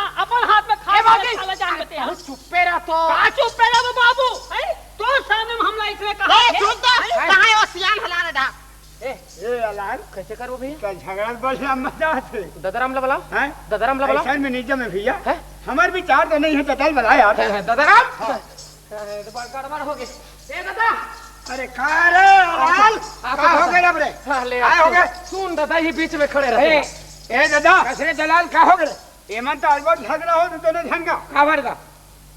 हा-, अपन हाथ में खा ए, बाबूजी। ले, साला जान बते, हाँ। अरे, चुप्पे रह तो। का चुप्पे रह बाबू? हैं? तोर सामने में हमला इसने कहा ए, है? सुन तो, हैं? कहाँ है वो सियान हलाल रहा? ए, ए, अलाल। कैसे करबो भैया? कल झगड़ा बड़ लंबा जात हे। ददराम ला बुलाओ। हैं? ददराम ला बुलाओ। ऐसा में नहीं जमे भैया। हैं? हमर विचार तो नहीं है, ददल बुला यार। हैं, हैं, ददराम? हाँ। हैं, तो बड़ गड़बड़ हो गई। ए दादा। अरे का रे, अलाल? आप का हो गए अब रे? हाँ, ले काय आ, हो गए? सुन दादा, ये बीच में खड़े रहे। ए, ए दादा। कसरे दलाल का हो गए? एमन तो अलबड़ झगड़ा हो तो दोनों झन का। काबर का?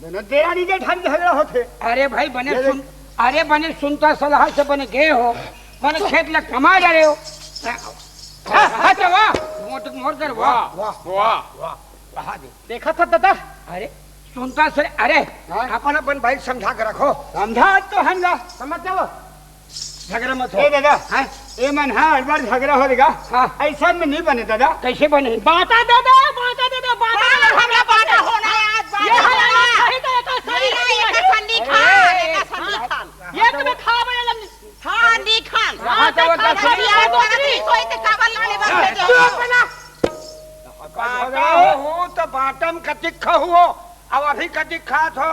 दोनों देरानी जेठानी झगड़ा होथे। अरे भाई, बने ये सुन, देख। अरे बने सुनता सलाह से बने गए हो, बने खेत ला कमा जा रहे हो। हाँ, हाँ, तो वाह, मोट मोर कर वाह। वाह, वाह, वाह। वाह, वाह दे। देखा था दादा? अरे, सुनता से, अरे, हाँ? अपन, अपन भाई समझा के रखो। समझा तो हन गा। समझ जाओ। झगड़ा मत हो। ए दादा, हाँ? ए मन हाँ, हर बार झगड़ा हो देगा। हाँ। ऐसा में नहीं बने दादा। कैसे बने? बांटा दादा, बांटा दादा, बांटा हाँ, दादा। हमरा बांटा होना है आज, ये बांटा है, होना है। सही तो, ये तो सही नहीं है, नहीं है। ये तो सन्नी खान, ये तो सन्नी खान। ये तो मैं खा बड़े लग-, हाँ, नहीं खान। हाँ, तो वो हाँ, दस हाँ, रुपया हाँ, तो दस रुपया। कोई तो काबर लाने बस हाँ, भेजो। तू अपना बांटा हो तो बांटम कतिक खाहू हो, अब अभी कतिक खात हो,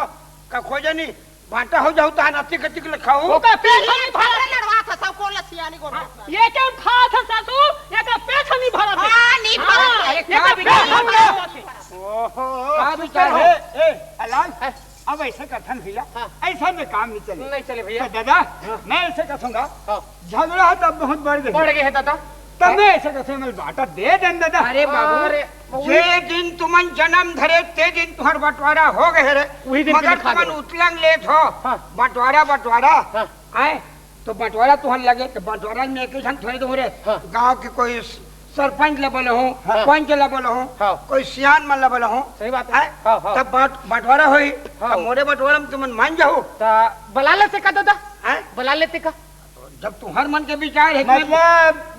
का खोजे नहीं? बांटा हो जाऊ तहान अतिक अतिक ले खाऊ। ओकर पेट नहीं भरत। लड़वा था सब कोन लसियानी को। हाँ, ये क्या खा था सासू? ये का पेट नहीं भरत है। हाँ, नहीं भरत हाँ, है। अरे, ये का का पेट बिगाड़ नहीं भरत है। ओहो। का बिगाड़ है? ए, ए, अलाल, है। अब ऐसे कथन भैया, हाँ। ऐसा में काम नहीं चले। नहीं चले भैया। तो दादा, हाँ। मैं ऐसे कथूंगा, हाँ। झगड़ा तो बहुत बढ़ गया। बढ़ गया है दादा। तब मैं ऐसे कथूं, मैं बांटा दे देन दादा। अरे बाबू, अरे, जे दिन तुमन जन्म धरे, ते दिन तुहर बंटवारा हो गए रे। वही दिन मगर तुमन उतलंग लेत हो, हाँ। बंटवारा, बंटवारा। हाँ। आए, तो बंटवारा तुहर लगे, तो बंटवारा में एक झन थोड़े दूर है। हाँ। गांव के कोई स-, सरपंच ला बोलहूं, हाँ। पंच ला बोलहूं, हाँ। कोई सियान मन ला बोलहूं। सही बात है। आए, हाँ, हाँ। तब बांट-, बंटवारा होई, हाँ। तब मोरे बंटवारा में तुमन मान जाहू। तो बुला लेते का दादा? आए? बुला लेते का? जब तुहर मन के विचार है कि मतलब,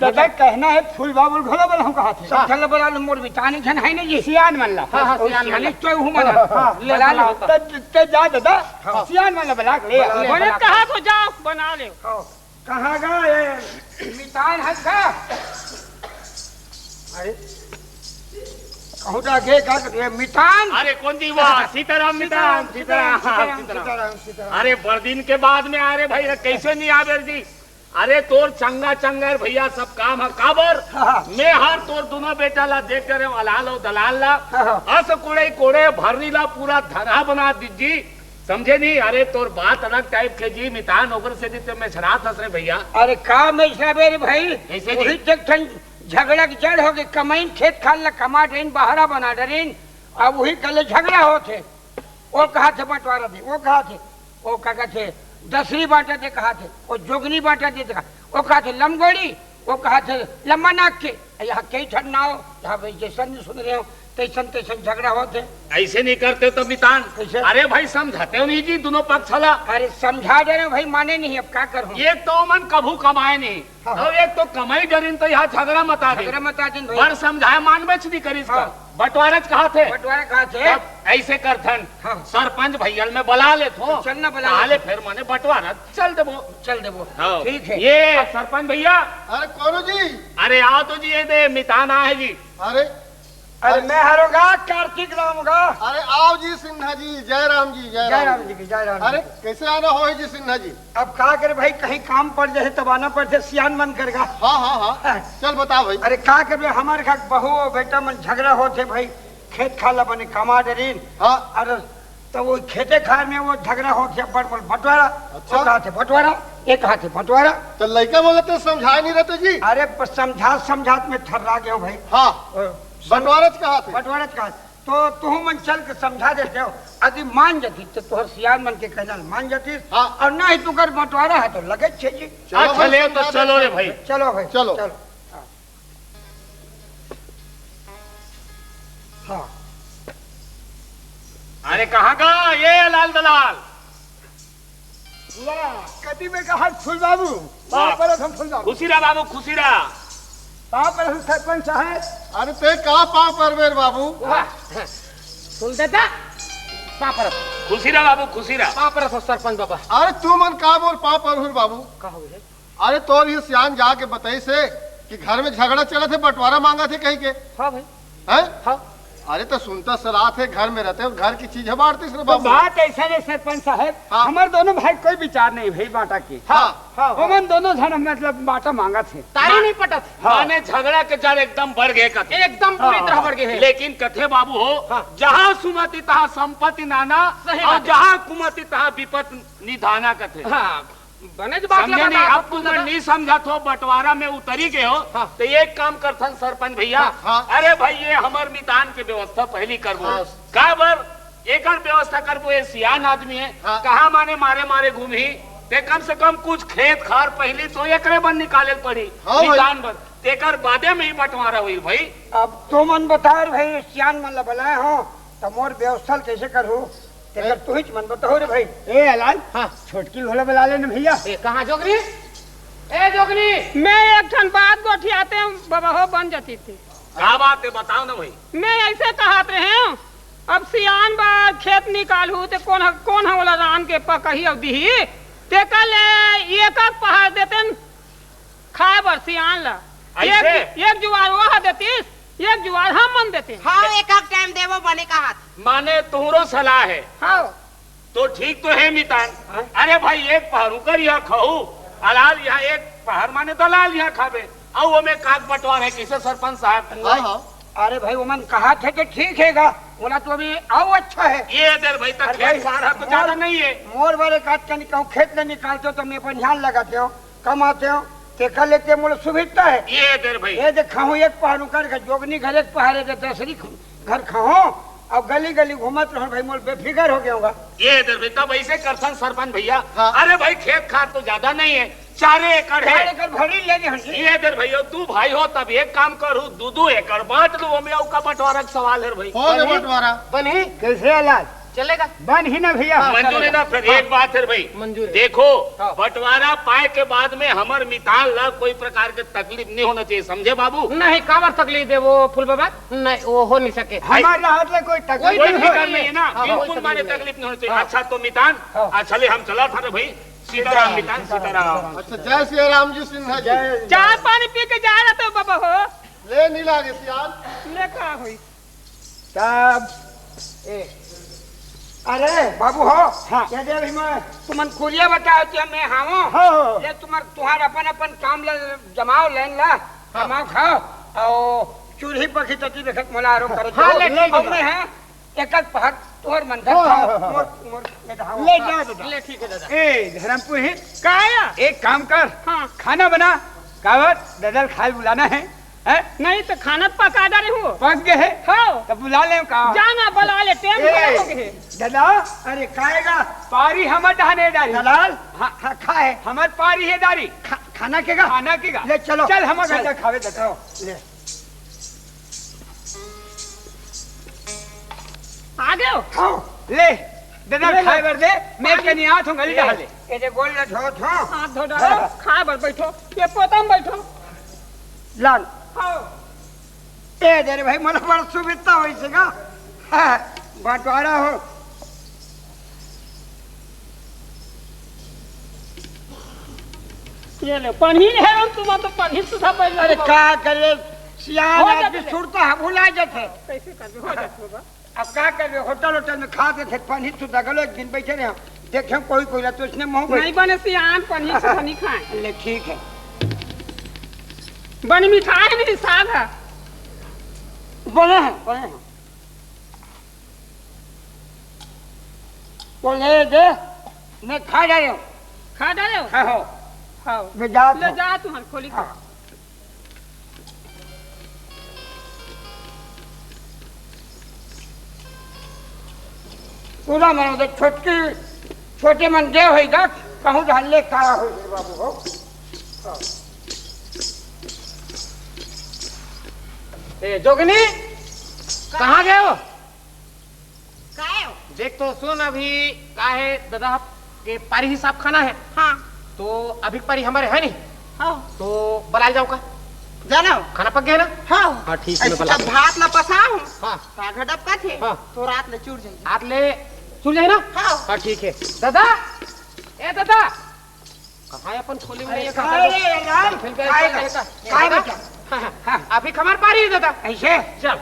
दादा मतलब कहना है, फूल बाबुल घलो बलाऊं कहा थे। सब झन ला बला लो, मोर विचार नहीं झन है ना जी। सियान मन ला। हाँ, हाँ, ओ, सियान मन ला। सियान तो हूँ मन। हाँ, हाँ। ले, बुला लो। बलाओ। त, त जा दादा, हाँ। सियान मन ला बला के ले। बला, ले, बने बला। कहा तो जाओ, बना ले। हाँ। कहाँ गा ये मितान है का? अरे, कहूँ जा के का कर, ये मितान? अरे, कौन जी? वाह, सीताराम मितान, सीताराम, सीताराम, सीताराम, सीताराम। सीताराम, सीताराम। अरे, बड़ दिन के बाद में आ रे भाई, कैसे नहीं आवे जी? अरे, तोर चंगा चंगा रे भैया, सब काम ह काबर? हाँ। मैं हर तोर दोनों बेटा ला देख करे, अलाल अउ दलाल ला। हाँ, हाँ। अस कोड़े कोड़े भर्री ला पूरा धनहा बना दीजी, समझे नहीं? अरे, तोर बात अलग टाइप के जी, मितान ओकर से जी ते मैं छरात हस रे भैया। अरे, का मैं छराबे रे भाई? कैसे जी? वही देख ठन झगड़ा के जड़ हो गए, कमाइन खेत खार ला कमा डरेन, बहरा बना डरेन, अब वही कले झगड़ा होत हे। वो कहा थे बंटवारा दे, वो कहा थे, वो का कहते, दसरी बांटा दे कहा थे, वो जोगनी बांटा दे कहा, वो कहा थे लमगोड़ी, वो कहा थे लंबा नाक के, यहाँ कई ठन नाव, यहाँ भाई जैसन नहीं सुन रहे हो, तैसन तैसन झगड़ा होत हे। ऐसे नहीं करते तो मितान। कैसे? अरे भाई, समझाते हो नहीं जी दोनों पक्ष ला। अरे समझा दे रहे हो भाई, माने नहीं, अब का करूँ? एक तो मन कभू कमाए नहीं, हाँ। और एक तो कमाई डरिन तो यहाँ झगड़ा मता दे। झगड़ा मता दिन भाई। बड़ समझाए, मानबेच नहीं करिस का। हाँ। बंटवारा च कहा थे। बंटवारा कहा थे। अब ऐसे करथन, हाँ। सरपंच भैया ल मैं बला लेत हों। चल ना बला ले। ले, फिर मने बंटवारा चल देबो। चल देबो। हाँ। ठीक है। ये सरपंच भैया। अरे कोनो जी। अरे आओ तो जी, ये दे मितान आहे जी। अरे अरे मैं हरोगा, कार्तिक राम होगा। अरे आओ जी सिन्हा जी, जय राम जी, जय जय राम राम जी। जी की, जय राम अरे जी। कैसे आना हो जी सिन्हा जी? अब का करे भाई, कहीं काम पड़ जाए तब आना पड़थे, सियान मन करेगा। हाँ, हाँ, हाँ। हाँ। चल बता भाई। अरे का करे, हमारे घर बहू और बेटा मन झगड़ा होत हे भाई, खेत खार ला बने कमा डरिन। हाँ। अरे तो वो खेते खार में वो झगड़ा होत हे, बड़ बोल बंटवारा। अच्छा। वो कहा थे बंटवारा, ये कहा थे बंटवारा। तो लइका बोले तो समझाए नहीं रहते जी। अरे पर समझात समझात में थर्रा गयो भाई। हाँ। ओ, बंटवारा च कहा थे। बंटवारा च कहा। तो तुहू मन चल के समझा देते हो, यदि मान जाती तो तोहर सियान मन के कहना ल मान जाती। हाँ। और नहीं तो कर बंटवारा है तो लगे छे जी। चलो अच्छा, भाई, ले तो समझा चलो रे देते भाई। हैं। चलो भाई, चलो। चलो। हाँ। हाँ। अरे कहाँ का ये लाल दलाल? वाह, कति में कहा फूल बाबू। वाह। पाँव परत हँव फूल बाबू। खुशी रहा बाबू, खुशी रहा। पाँव परत हँव सरपंच साहब। अरे ते का पाँव परबे रे बाबू? वाह। फूल दादा, पाँव परत। खुशी रहा बाबू, खुशी रहा। पाँव परत हँव सरपंच बाबा। अरे तुमन का मोर पाँव परहू रे बाबू? का होगे? अरे तोर ये सियान जाके बताइस हे कि घर में झगड़ा चलत हे, बंटवारा मांगत हे कहिके। हाँ भाई। हैं? हाँ। अरे तो सुनता सलात हे, घर में रहते हो, घर की चीज हे बांटतिस रे तो बाबू। बात ऐसा हे सरपंच साहब, हाँ। हमर दोनों भाई कोई विचार नहीं भाई बांटा के। हाँ। हाँ, हाँ। ओमन दोनों झन मतलब बांटा मांगत हे। तारी हाँ। नहीं पटत। हाँ। माने झगड़ा के जड़ एकदम बढ़ गए कथे। एकदम पूरी हाँ, तरह हाँ। बढ़ गए हे। लेकिन कथे बाबू हो, हाँ। जहाँ सुमति तहाँ संपत्ति नाना, सही और बात हे। जहाँ कुमति तहाँ विपत निधाना कथे। हाँ। बने ज बात समझे लगा नहीं, था, अब तुम नहीं समझत हो, बंटवारा में उतरी गए हो, हाँ। तो एक काम करथन सरपंच भैया, हाँ, हाँ। अरे भाई, ये हमर मितान के व्यवस्था पहली करबो। हाँ। काबर एकर व्यवस्था करबो, ये सियान आदमी हे, हाँ। कहाँ माने मारे मारे घूमही, ते कम से कम कुछ खेत खार पहली तो एकरे बर निकाले ल पड़ी, हाँ भाई। मितान बर, तेकर बादे में ही बंटवारा होई भाई। अब तुमन बताओ रे भाई, सियान मन ला बुलाए हो, तो मोर व्यवस्था ल कैसे करहूँ? तेकर तुहिच मन बताओ रे भाई। ए अलाल, हाँ। छोटकी ल घलो बुला ले ना भैया। ए, कहाँ जोगनी? ए जोगनी! मैं एक ठन बात गोठियातेंव बबा हो, बन जातिस ते। का बात हे, बताओ ना भाई। मैं ऐसे कहत रहेंव, अब सियान बर खेत निकालहूँ ते कोन ह-, कोन ह ओला रांध के पकही अउ दिही? तेकर ले एक एक पहार देतेन खाए बर सियान ला। ऐसे? एक, एक जुवार वो ह देतिस, एक जुवार हमन देतेन। हाँ, एक एक टाइम देबो बने कहत। माने तुहरो सलाह हे। हाँ। तो ठीक तो हे मितान। हाँ। अरे भाई, एक पहर उकर यहाँ खाहू, अलाल यहाँ एक पहर माने दलाल यहाँ खाबे। अउ ओमे काग बंटवार हे किसे सरपंच साहब? हाँ, हाँ। अरे भाई, ओमन कहत हे तो ठीक हे गा, ओला तो अभी अउ अच्छा हे। ये दे रे भाई, त अरे खेत भाई, खार ह तो मोर, ज्यादा नहीं हे। मोर बर एक आध कनी कहूँ खेत ले निकालते हो तो मैं अपन ध्यान लगाते हो, कमाते हो, तेकर ले ते मोला सुविधा हे। ये दे रे भाई। ये देख खाहूँ एक पहर उकर घर, जोगनी घर एक पहर हे, दसरी घर खाहूँ, अउ गली गली घूमत रहूँ भाई, मोला बेफिकर हो गया होगा। ये दे रे भाई, तब ऐसे करथन सरपंच भैया। हाँ। अरे भाई, खेत खार तो ज्यादा नहीं हे, चारे एकड़ हे। चार एकड़ भरी ले ली हंसी। ये दे रे भैया, दू भाई हो तब एक काम करहू, दू दू एकड़ बांट लू, ओमे अउ का बंटवारा के सवाल हे रे भाई। हो गया बनी? बंटवारा। बनी? कैसे अलाल? चलेगा। बन ही ना भैया। हाँ, मंजूर हे चलेगा। ना? फिर हाँ। एक बात हे भाई। मंजूर हे। देखो, हाँ। बंटवारा पाए के बाद में हमर मितान ला कोई प्रकार के तकलीफ नहीं होना चाहिए, समझे बाबू? नहीं, काबर तकलीफ देबो फूल बाबा? नहीं, वो हो नहीं सके। हमारे हाथ में कोई तकलीफ कोई नहीं तकलीफ होगी। नहीं हे ना, हाँ, कोई बिल्कुल तकलीफ माने नहीं। तकलीफ नहीं होना चाहिए। हाँ। अच्छा तो मितान, हाँ। अच्छा ले हम चलत हन रे भाई, सीताराम मितान, सीताराम। अच्छा, जय सिया राम जी सिन्हा जी। जय चाय पानी पी के जा रहे तो बाबा हो। ले नहीं लागे सियान। ले का होई? तब ए, अरे बाबू हो, हाँ। ये दे अभी मैं तुमन कुरिया बताओ कि मैं हाँ हो। हाँ, हाँ। ले तुमर, तुहार अपन अपन काम ले जमाओ, लेन ला, हाँ। कमाओ खाओ, अउ चूल्ही पखी तकी देखत मोला आरो करे हाँ, जाओ। ले, ठीक अउ हे। मैं हाँ, एक एक पहर तोर मन हाँ, खाओ, हाँ, हाँ, मोर, हाँ। मोर, मैं तो हाँ। ले जा बेटा। ले, ठीक हे दादा। ए, धर्मपुरी, का आया? एक काम कर, हाँ। खाना बना, काबर, दादा ल खाए ल बुलाना हे। हैं? नहीं तो खाना तो पका डारे हूँ। पक गए हे? हाँ। तब बुला ले का? जाना बुला ले, टाइम ए, खराब हो गए। दादा, अरे काएगा? पारी हमर डहने डारी। दलाल? हाँ। खा, खाए। हमर पारी हे डारी। खा, खाना के गा? खाना के गा? ले चलो। चल, हम घर चल। जा खावे दे। आओ, ले। आ गए हो? हाँ। ले, दादा, ले लो। खाए बर दे, मैं पानी। कनी आत हूँ, गली ले। डहा ले। ये दे गोल ले धो, धो। हाथ धो डालो, खाए बर बैठो, ये पोता में बैठो। लाल। हाँ। ए दे रे भाई, मोला बड़ा सुविधा होइस गा। हाँ, बंटवारा हो। ये ले, पनीर है, हम तुम्हारा तो पनीर सुधा पहले अरे का करे, सियान हो आदमी जाते। सुरता है, भुला जाते। कैसे करबे, हो जाते बाबा। अब का करबे, होटल, होटल में खा के थे, पनीर सुधा गलो, एक दिन बैठे रहे, देखे कोई, कोई ला तो उसने मुंह नहीं बने सियान, पनीर सुधा नहीं खाए। ले, ठीक है। बनी मिठाई नहीं, साग है। बने हैं, बने हैं। वो ले दे, मैं खा डाले हूँ। खा डाले हो? हाँ, हो। हाँ। मैं जात ले हूँ। जा, तुम्हारे खोली हाँ। पूरा मन दे, छोटकी, छोटे मन दे होई गा, कहूँ धान ले काला होई गा बाबू हो। हाँ। ए, जोगनी, कहाँ गए हो? काहे हो? देख तो सुन, अभी का है, दादा के पारी हिसाब खाना है। हाँ। तो अभी पारी हमारे है नहीं। हाँ। तो बलाल जाओ का? जाना हो? खाना पक गया ना? हाँ। हाँ, ठीक है, मैं ऐसे बला जब दूँ। भात ला पसा हूँ, हाँ। तो आधा डबका थे, हाँ। तो रात ले चुर जाएगी। रात ले चुर जाए ना? हाँ। हाँ, ठीक है। दादा, ए दादा, कहाँ है अपन खोली में अरे, ये कहाँ है? रे, राम? फिर भी काय ऐसा का? कहता। काय दादा? बेटा? हाँ, हाँ। हाँ। अभी खबर पा रही है दादा। ऐसे? चल।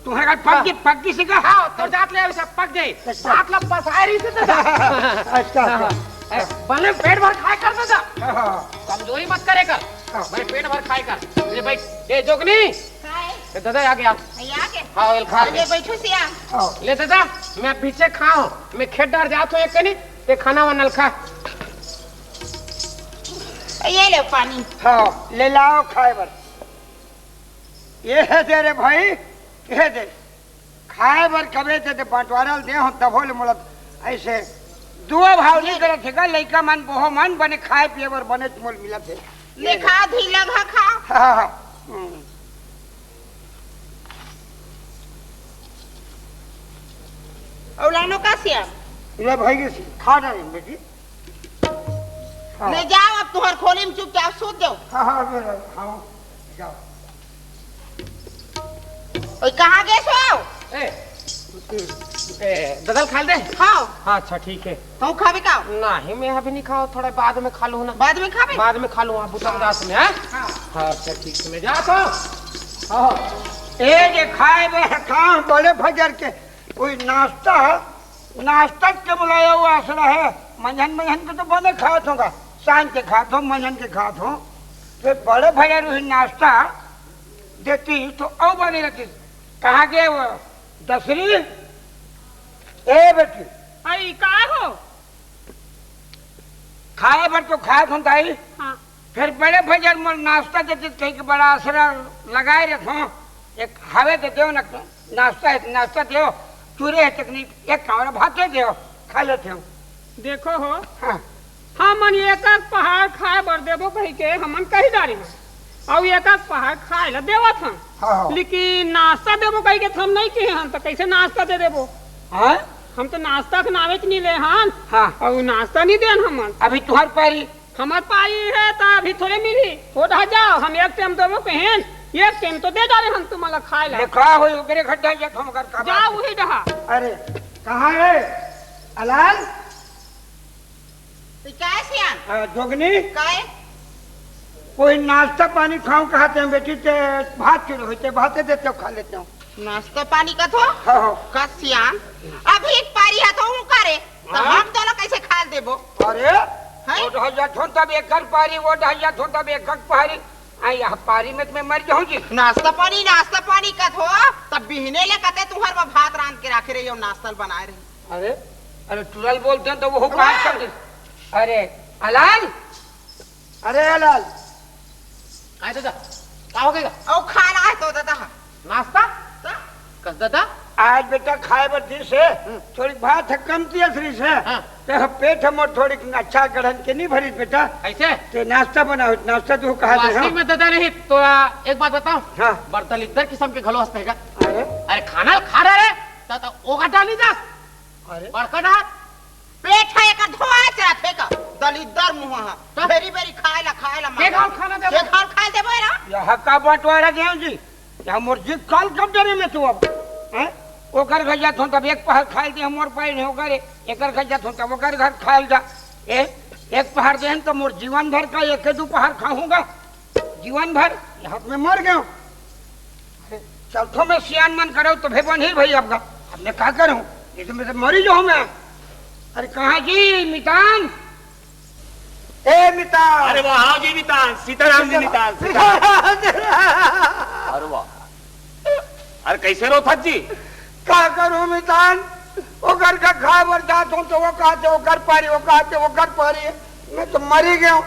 तुम्हारे घर पक हाँ। गई, पक गई सी का? हाँ, तो जात ले अभी सब पक गई। अच्छा। जात ला पसाए रही थी दादा। अच्छा, हाँ, अच्छा। हाँ। ए, भले पेट भर खाए कर दादा। हाँ, हाँ। कमजोरी मत करे कर। हाँ। भाई पेट भर खाए कर। ले भाई, ए जोगनी। काय? ए दादा आ गया। ये आ गए? हाँ, एल खा ले ले। बैठो सियान। हाँ। ले दादा, मैं पीछे खाऊं, मैं खेत डार जात हूँ एक कनी, ते खाना वाना खा। ये ले पानी। हाँ, ले लाओ खाए बर। ये है दे रे भाई, ये दे। खाए बर कबे दे, दे बंटवारा ल दे हो, तभो ले मोला ऐसे दुआ भाव नहीं करत हे का, लइका मन, बहो मन बने खाए पिए बर बने मोल मिलत हे। ले खा, धीला खा, खा। हाँ, हाँ, हाँ। हम्म। अउ लानो का सियान? ले भाई के खा डाले बेटी। हाँ। ले जाओ, अब तुहर खोली में चुपचाप सूत जाओ। हाँ, हाँ, हाँ, हाँ, जाओ। ओए, कहाँ गए सो? ए, ए, ददल खा ले दे। हाँ। हाँ, अच्छा, ठीक है। तू खाबे का? नहीं, मैं अभी नहीं खाओ, थोड़ा बाद में खा लूँ ना। बाद में खाबे? बाद में खा लूँ, आप बुता उदास में, हाँ? हाँ। हाँ, अच्छा, ठीक है, मैं जाता हूँ। हाँ। ए, ये खाए में काम बड़े फजर के, कोई नाश्ता नाश्ता के बुलाया हुआ आसरा है। मंझन, मंझन के तो बने खात होगा, सांझ के खात हो, मंझन के खात हो। तो बड़े भैया रुही नाश्ता देती तो अउ बने रहती। कहाँ गए वो दसरी? ए बेटी। आई, का हो? खाए भर तो खात हो दाई। हाँ। फिर बड़े भैया मोर नाश्ता देते कहीं के बड़ा आसरा लगाए रखो। एक हवे तो देव ना, नाश्ता है, नाश्ता देव, चूरे है तकनी, एक कावड़ा भात दे देव, खा लेते हो। देखो हो, हाँ। हमन एक एक पहाड़ खाए बर देबो कही के हमन कही डारे हन, अउ एक एक पहाड़ खाए ला देवत हन। हाँ, हाँ। लेकिन नाश्ता देबो कही के हम नहीं कहे हन, तो कैसे नाश्ता दे देबो? हाँ? हम तो नाश्ता के नावे च नहीं ले हन। हाँ। अउ नाश्ता नहीं देन हमन। अभी तुहार पारी। हमर पारी है, त अभी थोड़े मिली। हो रहा जाओ, हम एक टाइम देबो कहेन, एक टाइम तो दे डारे हम तुम्हारा खाए ला। ले का होई, ओकरे घर डाल जात हम कर का जाओ बात? वही रहा। अरे, कहाँ है? अलाल? तो क्या है सियान? आ, जोगनी? काय? कोई नाश्ता पानी खाऊं कहते हैं बेटी, ते भात चुरे होते, भाते देते हो, खा लेते हो। नाश्ता पानी का थो? हाँ, हाँ। का सियान? अभी एक पारी है तो हूँ करे, तो हाँ? हम दोनों कैसे खा देबो? अरे, हैं? वो ढल जात हो तब एक घर पारी, वो ढल जात हो तब एक घर पारी। आ, यह पारी में तो मैं मर जाऊं जी। नाश्ता पानी, नाश्ता पानी का थो, तब बिहने ले कते तुहर में भात रांध के राखे रही और नाश्ता बनाए रही। अरे, अरे, टुरल बोलते हैं तो वो बात कर दे। अरे, अलाल, अरे, अलाल। काय दादा, का हो गया? ओ, खाना है तो दादा। नाश्ता? ता? कस दादा? आज बेटा खाए बर दिस हे, हम्म। थोड़ी भात ह कमती अस रहिस हे। हाँ। ते ह पेट ह मोर थोड़ी अच्छा गढ़न के नहीं भरिस बेटा। कैसे? ते नाश्ता बनाओ, नाश्ता तू कहा दे, वास्तव हाँ? में दादा नहीं तो, आ, एक बात बताओ। हाँ। बड़ दलिद्दर किस्म के घलो हंसते का? अरे। अरे खाना खा रहा रे, तो, तो ओका डाली दस। अरे। बड़का डाल। पेट है एकर धोआ चलत हे का? दलिद्दर मुंह हा। तो? बेरी बेरी खाए ला, खाए ला के मांगे। घर खाना देबो? के घर खाए देबो एला? यह का बंटवारा देव जी? यह मोर जी काल कब डरे में तू अब? हैं? ओकर घर जात हूँ तब एक पहर खाए दे, मोर पाई नहीं ओकर, एकर घर जात हूँ तब ओकर घर खाए जा। ए, एक पहर देहन तो मोर जीवन भर का एक दो पहर खाऊंगा। जीवन भर ये हाथ में मर गयो। अरे, चलथो मैं सियान मन करो तो भे बन ही भाई आपका। अब मैं का करूं? ये तो मैं तो मरी जाऊं मैं। अरे कहाँ जी मितान? ए मितान। अरे वाह, आओ जी मितान, सीताराम जी मितान, सीताराम। अरे वाह। अरे कैसे रोथत जी? का करूं मितान? ओकर का खाए बर जात हूं तो वो कहते ओकर पारी, वो कहते ओकर पारी। मैं तो मरी गयो,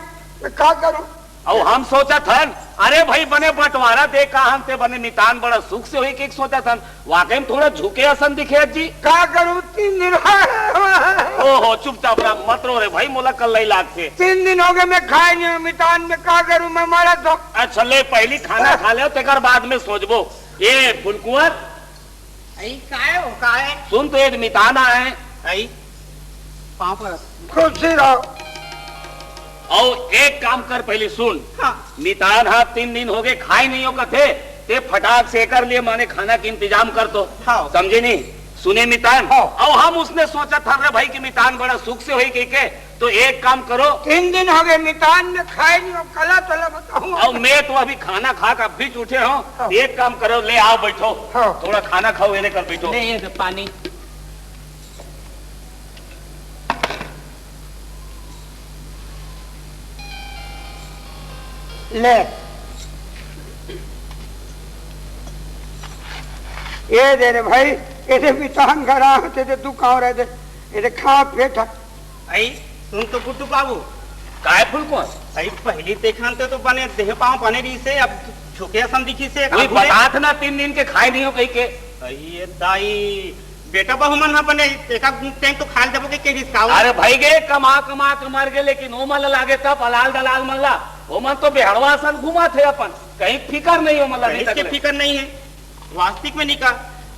मैं का करूं? अउ हम सोचत हन, अरे भाई बने बंटवारा दे का हन ते बने मितान बड़ा सुख से होई के सोचत हन, वाकई में थोड़ा झुके असन दिखे जी। का करूं तीन दिन ओहो चुपचाप रह, मत रो रे भाई, मोला कल्लई लागथे। तीन दिन हो गए मैं खाए नहीं हूं मितान, मैं का करूं, मैं मरत हूं। अच्छा ले पहली खाना खा ले तेकर बाद में सोचबो। ए फुलकुंवर। आई, काय हो, काय? सुन तो एक मितान आए। आई, पाँव पर। खुशी रहो। अउ एक काम कर, पहली सुन। हाँ। मितान हा तीन दिन हो गए, खाए नहीं हो कथे, ते फटाक से एकर लिए माने खाना के इंतजाम कर तो। हाँ। समझे नहीं? सुने मितान? हाँ। अउ हम उसने सोचत हन रे भाई कि मितान बड़ा सुख से होई कहिके, तो एक काम करो। तीन दिन हो गए मितान में खाए नहीं हो, कला तला बताऊं। अउ मैं तो अभी खाना खा के अभी उठे हूँ। हाँ। एक काम करो, ले आओ बैठो। हाँ। थोड़ा खाना खाओ, ये लेकर बैठो। ले ये दे पानी। ले। ये दे रे भाई, ये दे मितान घर आ, ते दे तू कहाँ रह दे, ये दे खा पेट। आई, सुन तो गुड्डू बाबू। काय फुलकुंवर? आई, पहली देखन ते तो बने देह पाँव बने रहिसे, अब झुके असन दिखिसे, वही आगू ले। बतात ना, तीन दिन के खाए नहीं हो कहिके। आई, ये दाई, बेटा बहू मन ह बने एका टाइम तो खाए देबो के, के रिस्काओ। अरे भाई गे, कमा कमा के मर गे, लेकिन ओ मन ला लागे तब अलाल दलाल मन ला, ओ मन तो बेहड़वा असन घुमाथे अपन, कहीं फिकर नहीं ओ मन ला अभी कहीं तक के ले। फिकर नहीं है। वास्तविक में नहीं का,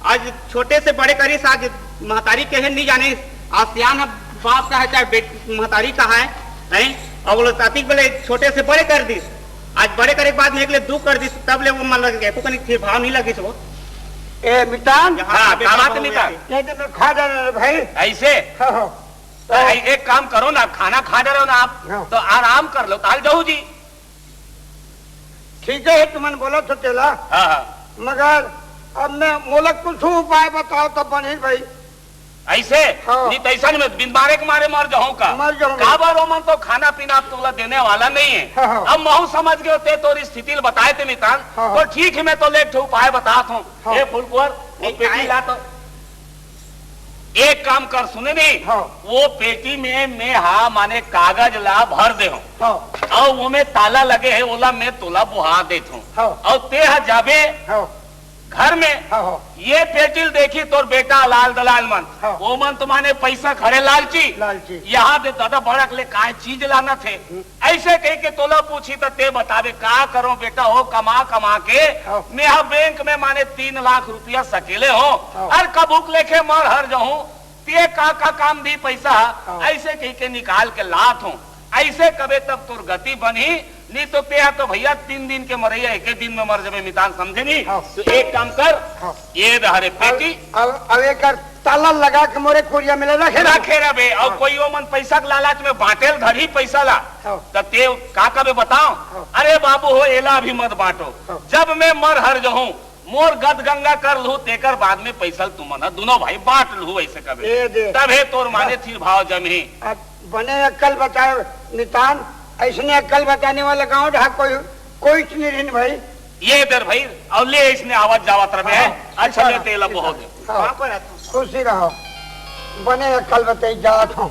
आज छोटे से बड़े करिस, आज महतारी कहे नहीं जानिस, आज सियान ह बाप का है, चाहे बेट-, महतारी का है, हैं? और वो लोग साथी बोले छोटे से बड़े कर दिस, आज बड़े करे के बाद में एक ले दू कर दिस, तब ले वो मन लगे, एको कनी फिर भाव नहीं लगिस वो। ए, मितान। यहाँ हाँ, पे का बात देखा है, मितान? ये तो मैं खा जा रहा भाई। ऐसे? हाँ, हाँ। तो ए-, एक काम करो ना, खाना खा जा रहे हो ना आप, हाँ। तो आराम कर लो, ताल जाऊ जी। ठीक है, तुमन बोला तो तेला। हाँ, हाँ। मगर अब मैं मोला कुछ उपाय बताओ तो बनी भाई। ऐसे? हाँ। नहीं तो ऐसा नहीं, मैं बिन मारे के मारे मर जाऊँ का? मर जाऊँ। काबर ओमन तो खाना पीना अब तोला देने वाला नहीं है। हाँ, हाँ। अब महू समझ गए ते तोर स्थिति ल बताए ते मितान। हाँ, हाँ। तो ठीक है, मैं तो ले एक ठो उपाय बतात हूँ। हाँ। ए फुलकुंवर, वो ए, पेटी काय? ला तो। एक काम कर, सुने नहीं? हाँ। वो पेटी में मैं हा माने कागज ला भर दे हूँ। हाँ। और वो में ताला लगे है, ओला मैं तोला बुहा देत हूँ। हाँ। और ते हा जाबे हाँ। घर में, हाँ, हाँ। ये पेटी ल देखी तोर बेटा लाल दलाल मन, हाँ। वो मन तो माने पैसा खड़े लालची। लालची। यहाँ दे दादा बड़क ले काय चीज लाना थे। हम्म। ऐसे कह के तोला पूछी त ते बताबे का करो बेटा हो, कमा कमा के हाँ। मैं हा बैंक में माने तीन लाख रुपया सकेले हो। हाँ। अउ कभू के लेखे मर हर जाहूं, ते का का काम दी पैसा, हाँ। ऐसे कह के निकाल के लात हूँ। ऐसे कबे तब तोर गति बनही, नहीं तो ते हा तो भैया तीन दिन के मरैया एक दिन में मर जाबे मितान, समझे नहीं? हाँ। तो एक काम कर, हाँ। ये रहा रे पेटी। अब, अब, अब एक ताला लगा के मोरे कुरिया में ले रखे रहो। रखे रहे बे, और हाँ। कोई ओमन पैसा के लालच में बांटेल धरी पैसा ला, हाँ। त ते का कबे बताओ? हाँ। अरे बाबू हो, एला अभी मत बांटो। हाँ। जब मैं मर हर जाहूं, मोर गद गंगा कर लूं, तेकर बाद में पैसा ल तुमन ह दुनो भाई बांट लूं, ऐसे कबे। ए दे। तभे तोर माने बस। थी भाव जमही। अब बने अक्कल बताओ मितान, ऐसने अक्कल बताने वाला गांव ढा कोई, कोई नहीं रहन भाई। ये दर भाई, अउ ले इसने आवत जावत रहे। हाँ, अच्छा, ले तेला बहुत। हाँ, खुशी रहो। बने अक्कल बताई जात हूँ।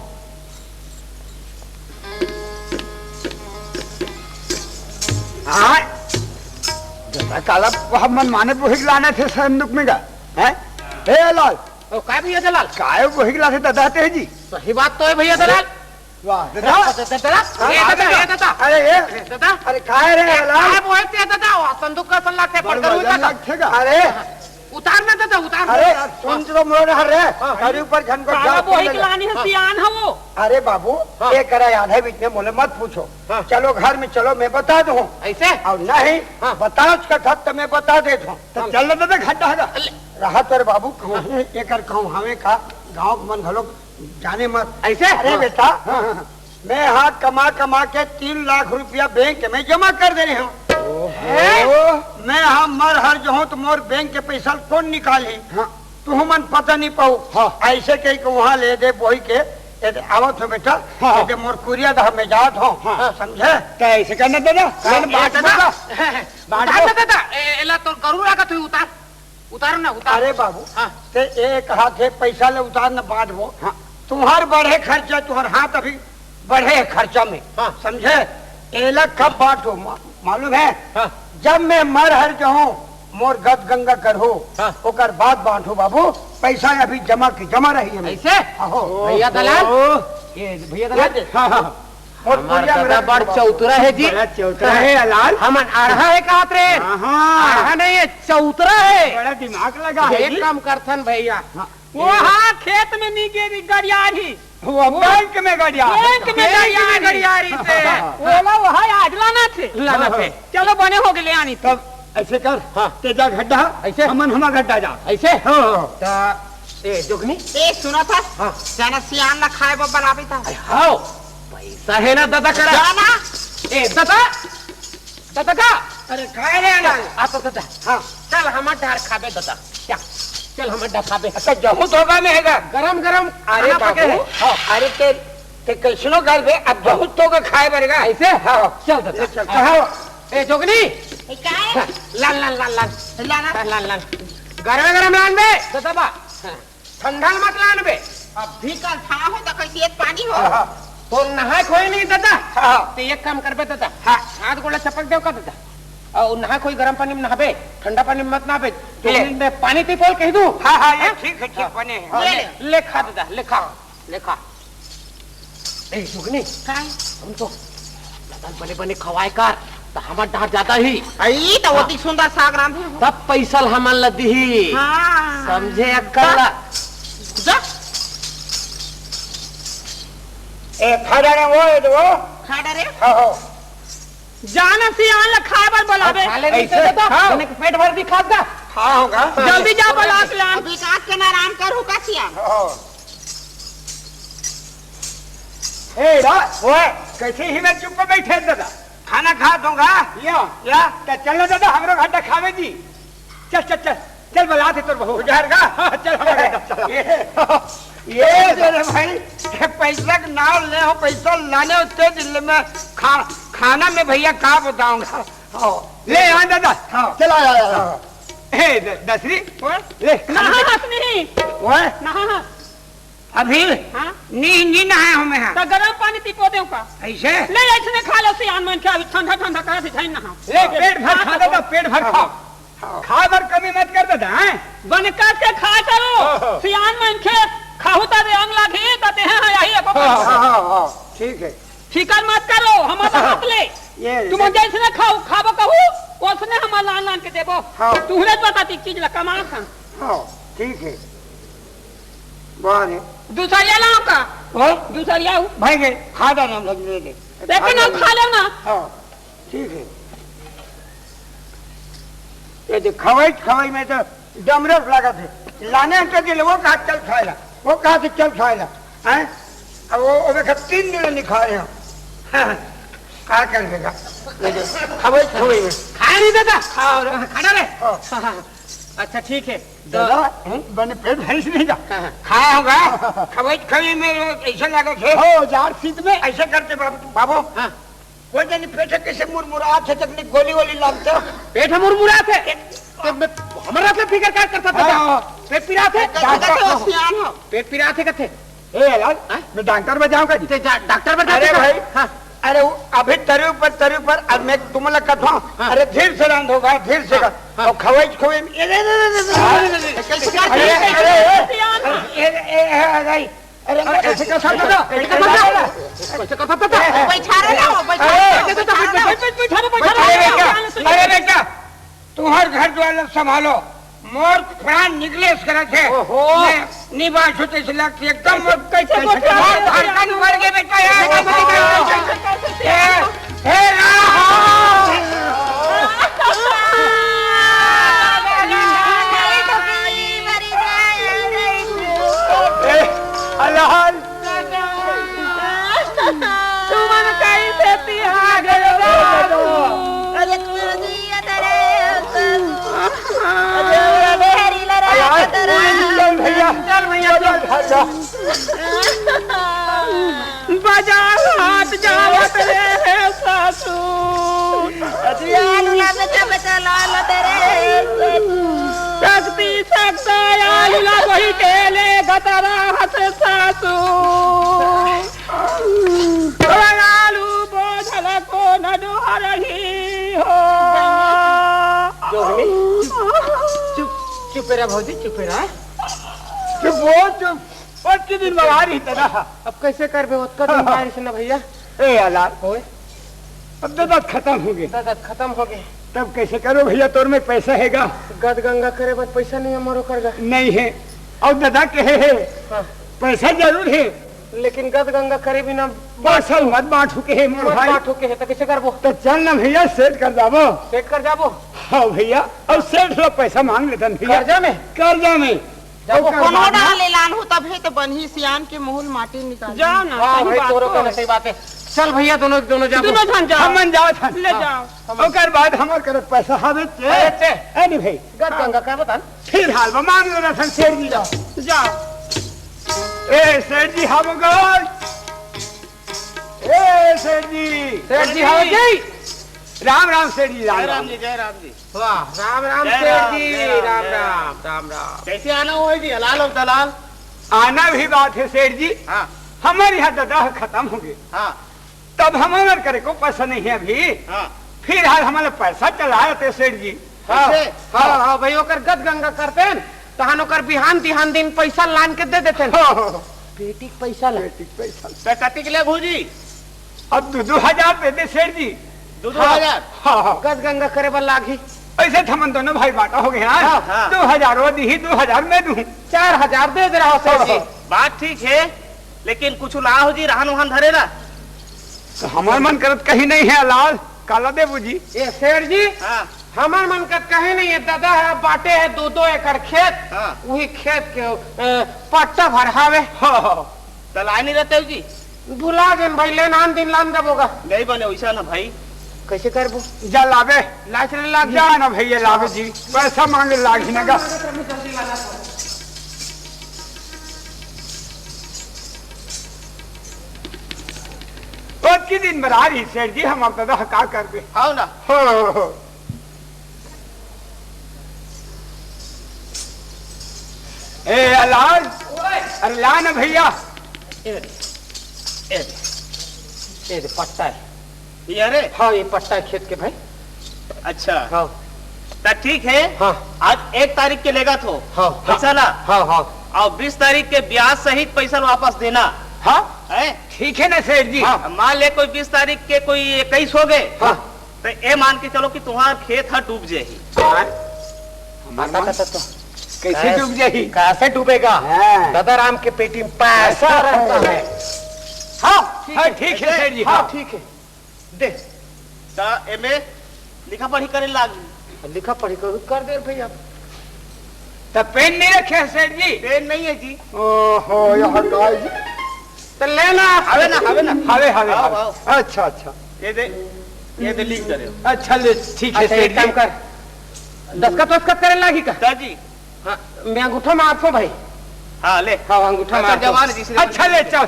हाँ, जरा काला हमन माने बोहिक लाने थे संदूक में का, हैं? हे लाल। ओ, काय भैया दलाल? काय बोही के लाथे दादा ते जी? सही बात तो हे भैया दलाल। वाह, दादा। द-, द-, दलाल, हाँ, ए दादा, दादा। ए दादा। अरे, ए। ए दादा। अरे, काय रे ए, लाल? काय बोहे ते दादा? वो संदूक कस लागथे, बड़ पटकन वजन उतार। लागथे का? अरे। उतार ना दादा, उतार ना। अरे, सुन तो मोर हर रे। हाँ। अरे, ऊपर झन को काला जाओ, बोही के ले। लानी हे, हाँ। सियान हे वो। अरे बाबू, हाँ। ये करा याद हे, बीच में मोले मत पूछो। हाँ। चलो घर में चलो, मैं बता दूँ। ऐसे? अउ नहीं, हाँ। बताओ उसका खत तो मैं बता देता हूँ। तो हाँ। चल ना दादा, खड्डा हे ना। ले। रहा तोरे बाबू कहूँ, हाँ। एकर कहूँ हवे का, गाँव के मन घलो जाने मत। ऐसे? अरे हाँ। बेटा, हाँ, हाँ। मैं हा कमा कमा के तीन लाख रुपया बैंक में जमा कर दे रहे हूँ। ओहो। मैं हा मर हर जहूँ तो मोर बैंक के पैसा कोन निकाली? हाँ। तुहू मन पता नहीं पाऊ। हाँ। ऐसे कही के वहाँ ले दे बोही के, ए, आवत हो बेटा, हाँ। ए दे मोर कुरिया दा मैं जात हूँ। हाँ। समझे? तो ऐसे करना दादा, हाँ, मैंने ये बात दादा। बता। बात उतार बता। ना दादा, ए, एला तो गरुड़ लागत हुई, उतार। उतार ना, उतार। अरे बाबू, हाँ। ते एक हाथ हे पैसा ले उतार ना बांटबो। हाँ। तुम्हार बढ़े खर्चा, तुम्हार हाथ अभी बढ़े हे खर्चा में। हाँ। समझे? एला कब बांटो, मा-, मालूम हे? हाँ। जब मैं मर हर जाऊं, मोर गद गंगा करहू, हाँ। ओकर बाद बांटो बाबू, पैसा अभी जमा के जमा रही हे। ऐसे? आहो। भैया दलाल, ओहो। ये भैया दलाल। ये दे। हाँ, हाँ। मोर हमार कुरिया दादा मेरा बड़ बाबू। चौतरा हे जी। बड़ा चौतरा हे, लाल। हमन आढ़ा हे कहत रहे। हाँ, हाँ। आढ़ा नहीं हे, चौतरा हे। बड़ा दिमाग लगा हे एक जी। काम करथन भैया। हाँ। वो हाँ, खेत में नहीं गिरी, गड़ियारी। वो बैंक में गड़ियारी। बैंक में बैंक में गड़ियारी। गड़ियारी थे। हाँ। ओला वहाँ आज लाना थे। लाना थे। चलो बने हो गए, ले आनी थी। तब ऐसे कर, हाँ। ते जा गड्ढा, ऐसे? हमन हमा गड्ढा जा। ऐसे? हाँ, हाँ। ता, ए, जोगनी? ए, सुना था? हाँ। जाना सियान ला खाए बर बलाबे था। अरे, हाँ। पैसा हे ना दादा करा? जाना। ए, दादा, दादा का? अरे, काय रे, लाल? आ तो दादा, हाँ। चल, हमर डार खाबे दादा। चल, चल, हमर डार खाबे। अच्छा, जहूँ धोखा में हे गा? गरम, गरम अरे खाना पके बाबू, हे। हाँ। अरे, ते, ते कैसनो कर बे, अब जहूँ तो के खाए बर गा। ऐसे? हाँ। चल दादा। ले चल, हाँ। कहाँ? ए, जोगनी। ए, काय? लान, लान, लान, लान। लाना। लान, लान, लान। गरम, गरम लान बे, दादा बा। हाँ। ठंडा मत लान बे। अभी कल था हो तो कैसे एक पानी हो। हाँ, हाँ। तो नहाए खोए नहीं दादा। हाँ। तो एक काम करबे दादा। हाँ। हाथ गोड़ा चपक देव का दादा। अउ नहाए खोए गरम पानी में नहाबे, ठंडा पानी में मत नहाबे। ले। जोगनी में पानी पी बोल कह दूँ। हाँ, हाँ, ये हाँ? ठीक हे, ठीक हाँ। बने हे। हाँ, ले, ले। ले खा दादा, ले खा, ले खा। ए, जोगनी। काय? हम तो दादा बने बने खवाए कर, तो हमर डार जादा ही। आई, तो हाँ। ओती सुंदर साग रांधे हो। तब पैसा ल हमन ल दिही। हाँ। समझे अक्कल ला। जा। ए, खा डारे वो, ए, वो। खा डारे? हाँ, हो। जाना सियान ला खाए बर बोलाबे। खा ले नहीं ऐसे तो दादा, हाँ। तने पेट भर भी खा दा। हाँ, होगा। जल्दी जा, बोला के लान। अभी काट के ना आराम कर, हुका सियान। हाँ। ए, रा, ओए, कैसे ही मैं चुप बैठे दादा? खाना खा दूंगा। या। या। तो चल ना दादा, हमरो घर खावे जी। चल, चल, चल। चल, बला दे तोर बहू। उधार का? हाँ, चल, हमारे घर चल। ये, ये जो रे भाई, ये पैसा के नाम ले हो, पैसा लाने होते दिल्ली में खा-, खाना में भैया का बताऊंगा। हाँ। ले, आ दादा। हाँ। चल, आ, आ, आ, आ। हाँ। ए, द-, दसरी, ओए। ले, ना, खाना हाँ, दे। हंसनी। ओए। ना, हाँ, हाँ। अभी हाँ? नी, नी नहाए हो मैं, हाँ। तो गरम पानी पीपो देव का? ऐसे? ले, ऐसने खा लो, सियान मन के अभी ठंडा, ठंडा करा से जाइन नहा। ले, पेट भर खा दादा, पेट भर खा। हाँ, हाँ। खा भर कमी मत कर दादा, हैं? बन कस के खा करो। हाँ, हाँ। सियान मन के खाहू ता दे अंग लागी, ता दे हैं, यही एको हाँ, काम। हाँ, हाँ, हाँ, ठीक है। फिकर मत करो, हमारा हाथ ले। ये तुम जैसने खाओ, खाबो कहू, ओसने हम लान लान के देबो। हाँ। तुहरे पता ती चीज ला कमा खान। हाँ, ठीक है। बाहर है। दूसरिया लाओ का? हाँ? दूसरिया हो? भाई के खा जाना हम लोग ले ले। लेकिन हम खा लो ना। हाँ, ठीक है। ये देख, खवाई, खवाई में तो डमरस लागत हे। लाने के दिल, वो कहा चल खाए ला, वो कहा से चल खाए ला, हैं? अब वो, वो देखा, तीन दिन नहीं खा रहे हो। का कर देगा? ये देख, खवाई, खवाई में। खाए नहीं देता? खाओ रे। खाना रे? हाँ। अच्छा, ठीक है। तो दादा, हैं? बने पेट भैंस नहीं जा। हाँ, हाँ। खाया होगा? खवाई, खवाई में ऐसा लागत हे। हो, जाड़ शीत में। ऐसे करते बाबू, बाबू। हाँ। वो जनी पेट कैसे मुरमुरात हे, तकनी गोली वोली लागते। पेट ह मुरमुरात हे। तो मैं, हमारा से फिकर का करता था? हाँ। पेट पिरात हे? डॉक्टर डॉक्टर को। सियान हो। पेट पिरात हे कथे? ए, लाल, हाँ? मैं डॉक्टर में जाऊंगा जी। ते जा, डॉक्टर में अरे जाते भाई, हाँ। अरे वो अभी तरी ऊपर, तरी ऊपर, अब मैं तुमला कथवा। हाँ। अरे धीर से रांधो भाई, धीर से हाँ, कर। हाँ। और खवाई खवाई में, ए, ए, ए, ए, ए, ए, कैसे कर अरे, रहे हैं? अरे, ए, ए, ए, ए, ए, अरे, अरे, कैसे कर सकता था? कैसे कर सकता था? कैसे कर सकता था? ए, ए, बैठा रहे ना, बैठा अरे, रहे, बैठा रहे। बैठ, बैठ, बैठ, बैठा रहे, बैठा अरे रहे। बेटा, अरे बेटा, तुम्हार घर द्वार ला संभालो, मोर प्राण निकले इस तरह से। ओहो। मैं नहीं बात होते इस लग से एकदम कैसे, कैसे मोर कैसे? प्राण धड़कन बढ़ गए बेटा यार। कैसे, कैसे? ए, हे राम। ए, अलाल। तुमन कइसे तिहा गयो बाबू? अरे तू जियत रहे ससुर। अरे अरे अरे। हरी लड़ा अरे, चल भैया। चल भैया, चल। बाजार हाट जावत रहे ससुर। अरे आलू ला बेचा बेचा लावत रहे ससुर। शक्ति शक्ति आलू ला वही के ले गतरा हस ससुर। आलू बोझल कोन डोहरही हो। जोहनी, चुप, चुप, चुप रह भौजी, चुप रह। चुप हो, चुप। ओतकी दिन में आ रही तना। अब कैसे करबे, ओतका दिन बारिश न भैया। ए अलाल। होए। अब ददत खतम हो गए। ददत खतम हो गए। तब कैसे करो भैया, तोर में पैसा हैगा? गद गंगा करे बर पैसा नहीं है मोरो कर गा। नहीं है। और दादा कहे है, हाँ। पैसा जरूर है। लेकिन गद गंगा करे बिना बासल मत बांटू के है मोर मत भाई। बांटू के है, तो कैसे करबो? तो चल ना भैया, सेट कर जाबो। सेट कर जाबो? हाँ भैया, और सेठ ला पैसा मांग लेतन भैया। कर्जा में? कर्जा में। जाबो। ओकर कोनो बाद ना डाले लान हो तब है तो बनही सियान के मोहल माटी निकाल। जाओ ना, हाँ सही भाई, बात तोरो तो कहना है। सही बात है। चल भैया, दोनों, दोनों जाबो। दोनों झन जाओ। हमन जाओ थन। ले हाँ। जाओ। ओकर बाद हमर करत पैसा हवे ते। अरे ते। ए नहीं भाई। गद गंगा का बता। फिर हाल में मांग लेना थन सेठ जी ला। जाओ। ए सेठ जी, हम गए। ए सेठ जी। सेठ जी, हाँ जी। राम राम सेठ जी, राम जय राम राम। जी, जय राम जी। वाह, राम राम जय सेठ राम, जी, जय राम, राम जय राम, राम। राम राम। कैसे आना हुआ है जी, हलाल और दलाल? आना भी बात है सेठ जी। हाँ। हमारे यहाँ ददा खतम हो गए। हाँ। तब हम अगर करे को पैसा नहीं है अभी। हाँ। फिर हाल हमारे पैसा चला रहते सेठ जी। हाँ, कैसे? हाँ, हाँ, भाई, ओकर गद गंगा करते हैं, तहन ओकर बिहान तिहान दिन पैसा लान के दे देते हैं। हाँ, हाँ, हाँ। पेटी के पैसा ला। पेटी के पैसा। तो कतिक ले भौजी? अब दू, दू हजार दे दे सेठ जी। दू, दू हजार? हाँ, हाँ। गद गंगा करे बर लागही। ऐसे थमन दोनों भाई बांटा हो गया। हाँ, हाँ। दू हजार वो दी, दू हजार मैं दूँ। चार हजार दे दे रहा हूँ सेठ जी। हाँ, हाँ। बात ठीक है, लेकिन कुछ लाओ जी, रहन वहन धरे ना। तो हमार मन करत कहीं नहीं है लाल, काला देबू जी। ए सेठ जी, हाँ। हमर मन करत कहीं नहीं है, दादा है, बाटे है दो दो एकड़ खेत, हाँ। वही खेत के, अ, पट्टा भरहावे। हाँ, हाँ। तो लाए नहीं रहते हो जी? भुला गए भाई, लेन आन दिन लान देबो गा। नहीं बने वैसा ना भाई। कैसे करबो? जा लाबे। लाच ले लाग। जा ना भैया, लाबे जी। पैसा मांगे लागी ना गा। ओतकी दिन बरार ही सेठ जी, हम अब दादा का करबे? हाँ ना। हो, हो, हो। ए, अलाल। ओए। अरे ला ना भैया। ए दे, ए दे, ए दे, पट्टा है। ये रे? हाँ, ये पट्टा है खेत के भाई। अच्छा। हाँ। तो ठीक है। हाँ। आज एक तारीख के लेगा तो हाँ, पैसा ला। हाँ, हाँ। और बीस तारीख के ब्याज सहित पैसा वापस देना। हाँ। है? ठीक है ना सेठ जी? हाँ। मान ले कोई बीस तारीख के कोई इक्कीस हो गए। हाँ। तो ये मान के चलो कि तुम्हार खेत ह डूब जाही। हाँ। हमार मन कैसे डूब जाही? कैसे डूबेगा? हाँ। दादा राम के पेटी में पैसा रहता है। हाँ, हाँ, ठीक है सेठ जी, हाँ, हाँ। ठीक है। दे। ता एमे लिखा पढ़ी करे लाग। लिखा पढ़ी कर, कर दे भैया। तो पेन नहीं रखे हैं सेठ जी? पेन नहीं है जी। ओहो, यह का जी? तो लेना। हवे ना, हवे ना। हवे, हवे, आओ, हवे। आओ। अच्छा, अच्छा। ये दे, ये दे लिख दे रहे हो। अच्छा, ले, ठीक है अच्छा, सेठ एक काम जी। कर। दस्तखत वस्तखत करे लागी का? दा जी। हाँ, मैं अंगूठा मारता हूँ भाई। हाँ, ले। हाँ, अंगूठा अच्छा, मारता हूँ। जवान जी से अच्छा, ले, चल।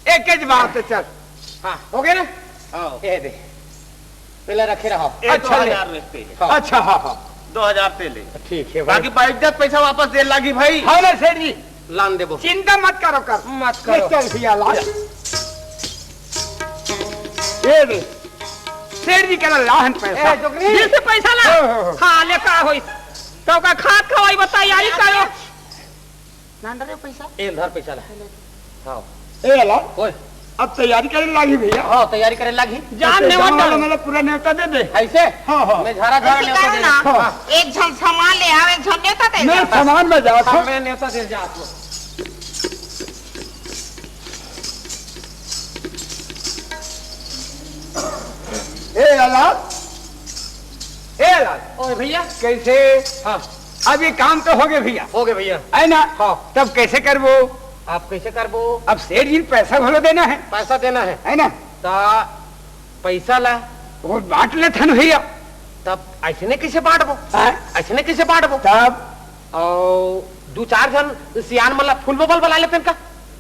एक के जवाब तो चल। हाँ, हो गया ना? हाँ। ये दे। पहले रखे रहो। ये अच्छा, ले। दो हजार रखते हैं। हाँ। अच्छा, हाँ, हाँ। दो हजार ते ले। ठीक है भाई। बाकी बाइज्जत पैसा वापस दे लागी भाई। हाँ ना सेठ जी। लान देबो। चिंता मत करो कर। मत करो। चल भैया ला। दे दे। सेठ जी करा लाहन पैसा। ए, जोगनी। दिल से पैसा ला। हो, हो, हो। खा ले, का होई? तो का खात खवाई बा, तैयारी करो। नान रे पैसा। ए, धर पैसा ला। हाँ। ए, ला। ओए। अब तैयारी करे लागी भैया। हाँ, तैयारी करे लागी। जान अच्छा, ने गाँव वाला वाला। मतलब पूरा न्योता दे दे। ऐसे? हाँ, हाँ। मैं झारा झारा ऐसे न्योता करो दे ना, दे। हाँ। एक झन सामान ले आवे, एक झन न्योता दे मैं दे। सामान में जात हाँ, हूँ। मैं न्योता दे जात हूँ। ए लाला, ए लाला। ओए भैया। कैसे? हाँ। अब ये काम तो हो गए भैया। हो गए भैया। है ना? हाँ। तब कैसे करबो? आप कैसे करबो? अब सेठ जी पैसा भलो देना है। पैसा देना है। है ना? ता पैसा ला। वो बांट लेथन भैया। तब ऐसे नहीं कैसे बांटबो? हाँ? ऐसे नहीं कैसे बांटबो? तब? और दू चार झन सियान मन ला फूल बबल बला लेथन का?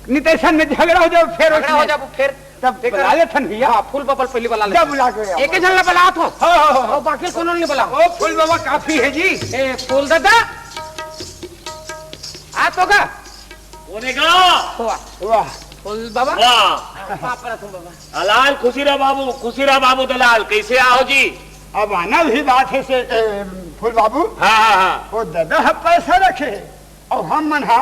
नहीं तो ऐसा में झगड़ा हो जाओ, फिर झगड़ा हो उसमें। जाबो, फिर तब फिर बुला लेथन भैया। हाँ, फूल बबल पहली बुला जा लेथन। बुला के आओ। एक ही झन ला बुलात हो। हाँ, हाँ, हाँ। और बाकी कोनो नहीं बुलाओ। ओ, फूल बाबा काफी है जी। ए, फूल दादा। आ तो का? कोने का? वाह। वाह। फूल बाबा। वाह। पाप रखो बाबा। दलाल खुशी रहा बाबू, खुशी रहा बाबू दलाल, कैसे आओ जी? अब आना भी बात है से, ए, फूल बाबू। हाँ, हाँ, हाँ। वो दादा हम पैसा रखे। अउ हम मन हा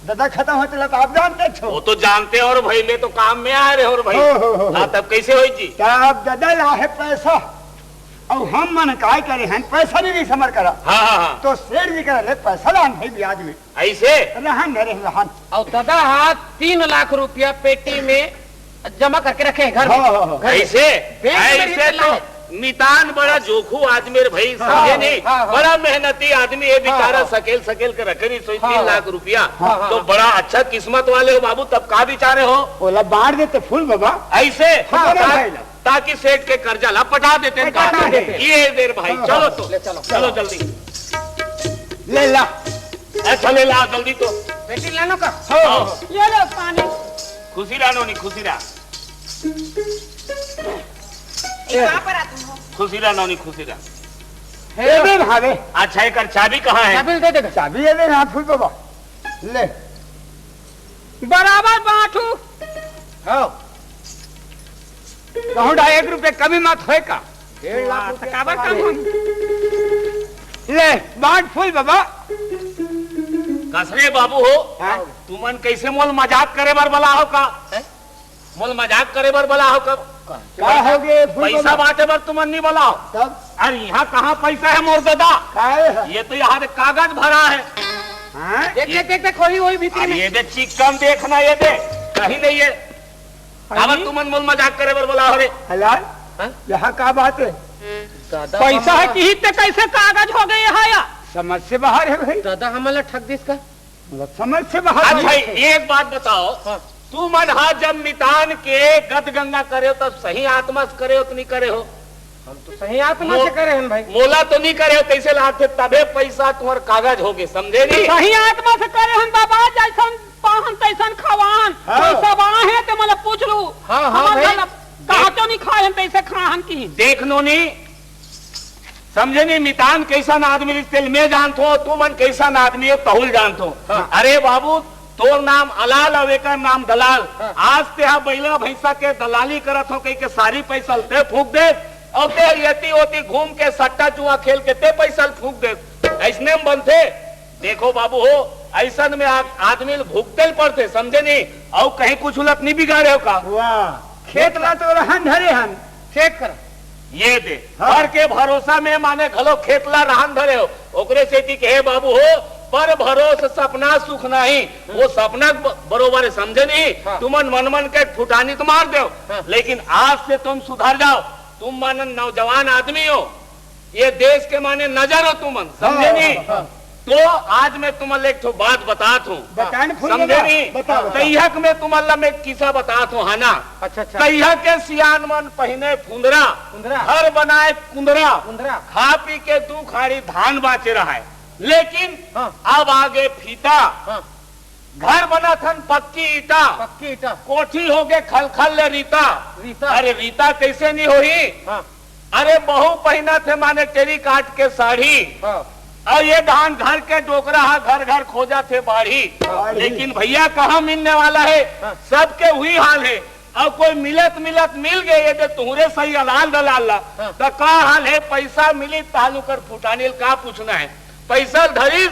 ददा खतम होत ला त आप जानते छो। वो तो जानते हो रे भाई, मैं तो काम में आए रहे हो रे भाई। हो, हो, हो, हो। हाँ, तब कैसे होई जी? तब ददा ला है पैसा, अउ हम मन काय करे हन, पैसा नहीं, नहीं समर करा। हाँ, हाँ, हाँ। तो सेठ जी करा ले पैसा लान भाई ब्याज में। ऐसे? रहन धरे रहन। और ददा हा तीन लाख रुपया पेटी में जमा करके रखे हैं घर में। हाँ, हाँ, हाँ। घर में। ऐसे? बैंक में ऐसे नहीं तो लाए। मितान बड़ा जोखू आदमी रे भाई, हाँ, समझे हाँ, नहीं? हाँ, हाँ। बड़ा मेहनती आदमी है हाँ, बेचारा, हाँ। सकेल सकेल के रखे नहीं, सोई हाँ, तीन हाँ। लाख रुपया। हाँ, हाँ, तो हाँ। बड़ा अच्छा किस्मत वाले हो बाबू, तब का विचारे हो? ओला बांट देते फूल बाबा। ऐसे? हाँ, हाँ, ता-, भाई ला। ताकि सेठ के कर्जा ला पटा देते हैं। पटा देते हैं। ये देर भाई, हाँ, चलो हाँ। तो। ले चलो। चलो जल्दी। ले ला। अच्छा ले ला जल्दी तो। बेटी लानो का? हाँ। ये लो पानी। खुशी रहा नोनी, खुशी रहा। ये कहाँ पर आते हो? खुशी रहा नोनी, खुशी रहा। हे। ए दे भावे। अच्छा, एकर चाबी कहाँ है? चाबी दे देगा। चाबी ये दे ना फूल बाबा। ले। बराबर बांटू। हाँ। कहूँ ढाई एक रुपये कमी मत होए का? डेढ़ लाख रुपया काबर कम हो? ले, बांट फूल बाबा। कसरे बाबू हो, हाँ? तुमन कैसे मोल मजाक करे बर बला हो का? हैं? मोल मजाक करे बर बला हो का? का हो गे फूल पैसा बाबा? बांटे बर तुमन नहीं बला हो। तब? अरे यहाँ कहाँ पैसा है मोर दादा? काय है? ये तो यहाँ पे कागज भरा है। हाँ? देख, देख, देख, देख, वही, वही भीतरी अरे में। ये दे चिक्कम देखना, ये दे। कहीं नहीं है। काबर तुमन मोल मजाक करे बर बला हो रे? हलाल, हाँ? यहाँ का बात है? दादा पैसा है हमारा कि हित कैसे कागज हो गए यहाँ या? समझ से बाहर है भाई। दादा हमला ठग दिस का? मतलब समझ से बाहर अच्छा, है। एक बात बताओ, हाँ। तुमन हा जब मितान के गद गंगा करे हो, तब सही आत्मा से करे हो तो नहीं करे हो? हम तो सही आत्मा मो-, से करे हन भाई। मोला तो नहीं करे हो, कैसे लागथे तबे पैसा तुम्हार कागज हो गए, समझे नहीं? सही आत्मा से करे हन बाबा, जैसन पाहन तैसन खवान, हाँ। कोई सब आहे ते मोला पूछ लू। हाँ, हाँ हमर भाई। घर कहाँ तो नहीं खाए हन, तैसे खाहन की। देख नोनी, समझे नहीं, मितान कैसन आदमी रिस तेल मैं जानत हो, तुमन कैसन आदमी हो, तहुल जानत हो। हाँ। अरे बाबू, तोर नाम अलाल अउ एकर नाम दलाल। हाँ। आज ते हा बैला भैंसा के दलाली करत हो कह के सारी पैसा ते फूंक दे, अउ ते यती ओती घूम के सट्टा जुआ खेल के ते पैसा फूंक दे, ऐसने में बनथे। देखो बाबू हो, ऐसन में आ-, आदमी ल भुगते ल पड़थे, समझे नहीं? अउ कहीं कुछ उलत नहीं बिगाड़े हो का? वाह, खेत ला तो रहन धरे हन। खेत कर। ये दे, हाँ। पर के भरोसा में माने घलो खेत ला रहन धरे हो, ओकरे सेती कहे बाबू हो, पर भरोस सपना सुख नहीं, वो सपना ब-, बरोबर है, समझे नहीं? हाँ। तुमन मन मन के फुटानी तो मार दो, हाँ। लेकिन आज से तुम सुधर जाओ, तुम माने नौजवान आदमी हो, ये देश के माने नजर हो तुमन, समझे हाँ, नहीं? हाँ, हाँ। तो आज मैं तुमन ले एक ठो बात बतात हूँ। बताएं फूल समझे बाबा, नहीं? बता, बता। कहिया के मैं तुमन ला मैं एक किस्सा बतात हूँ, है ना? अच्छा, अच्छा। कहिया के सियान मन पहिने फुंदरा, फुंदरा। घर बनाए कुंदरा, कुंदरा। खा पी के दू खाड़ी धान बाचे रहाय। लेकिन हाँ। अब आगे फीता, हाँ। घर बनाथन पक्की ईटा, पक्की ईटा। कोठी होगे खलखल ले रीता। रीता। अरे रीता कैसे नहीं होही? हाँ। अरे बहू पहिनत हे माने टेरी काट के साड़ी। हाँ। अउ ये धान घर के डोकरा हा घर घर खोजत हे बाढ़ी। हाँ। लेकिन भैया कहाँ मिलने वाला है? हाँ। सबके वही हाल है। अउ कोई मिलत मिलत मिल गे, ये दे तुहरे सही अलाल दलाल ला, हाँ। त का हाल हे? पैसा मिली तहान ओकर फुटानी ल का पूछना हे? पैसा धरिस,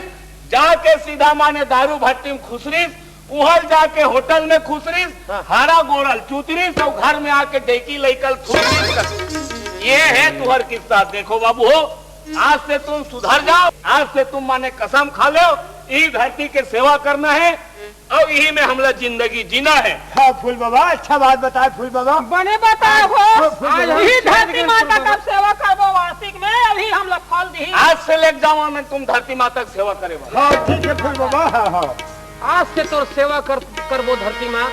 जाके सीधा माने दारू भट्टी में खुसरिस, उहल जाके होटल में खुसरिस, हाँ। हारा गोड़ल चुतरिस, अउ घर में आके डेकी लइकल खुसरिस। ये हे तुहर किस्सा। देखो बाबू हो, आज से तुम सुधर जाओ, आज से तुम माने कसम खा लो, ई धरती के सेवा करना हे, अउ इही में हमला जिंदगी जीना हे। हाँ फूल बाबा, अच्छा बात बताए फूल बाबा। बने बताए हो। हाँ, फूल बाबा। आज ही धरती माता का सेवा करबो वार्षिक में, अभी हमला फल दिही। आज से लेके जावा मैं तुम धरती माता के सेवा करे वाला। हाँ ठीक हे फूल बाबा, हाँ हाँ। आज से तोर सेवा कर, करबो धरती माँ।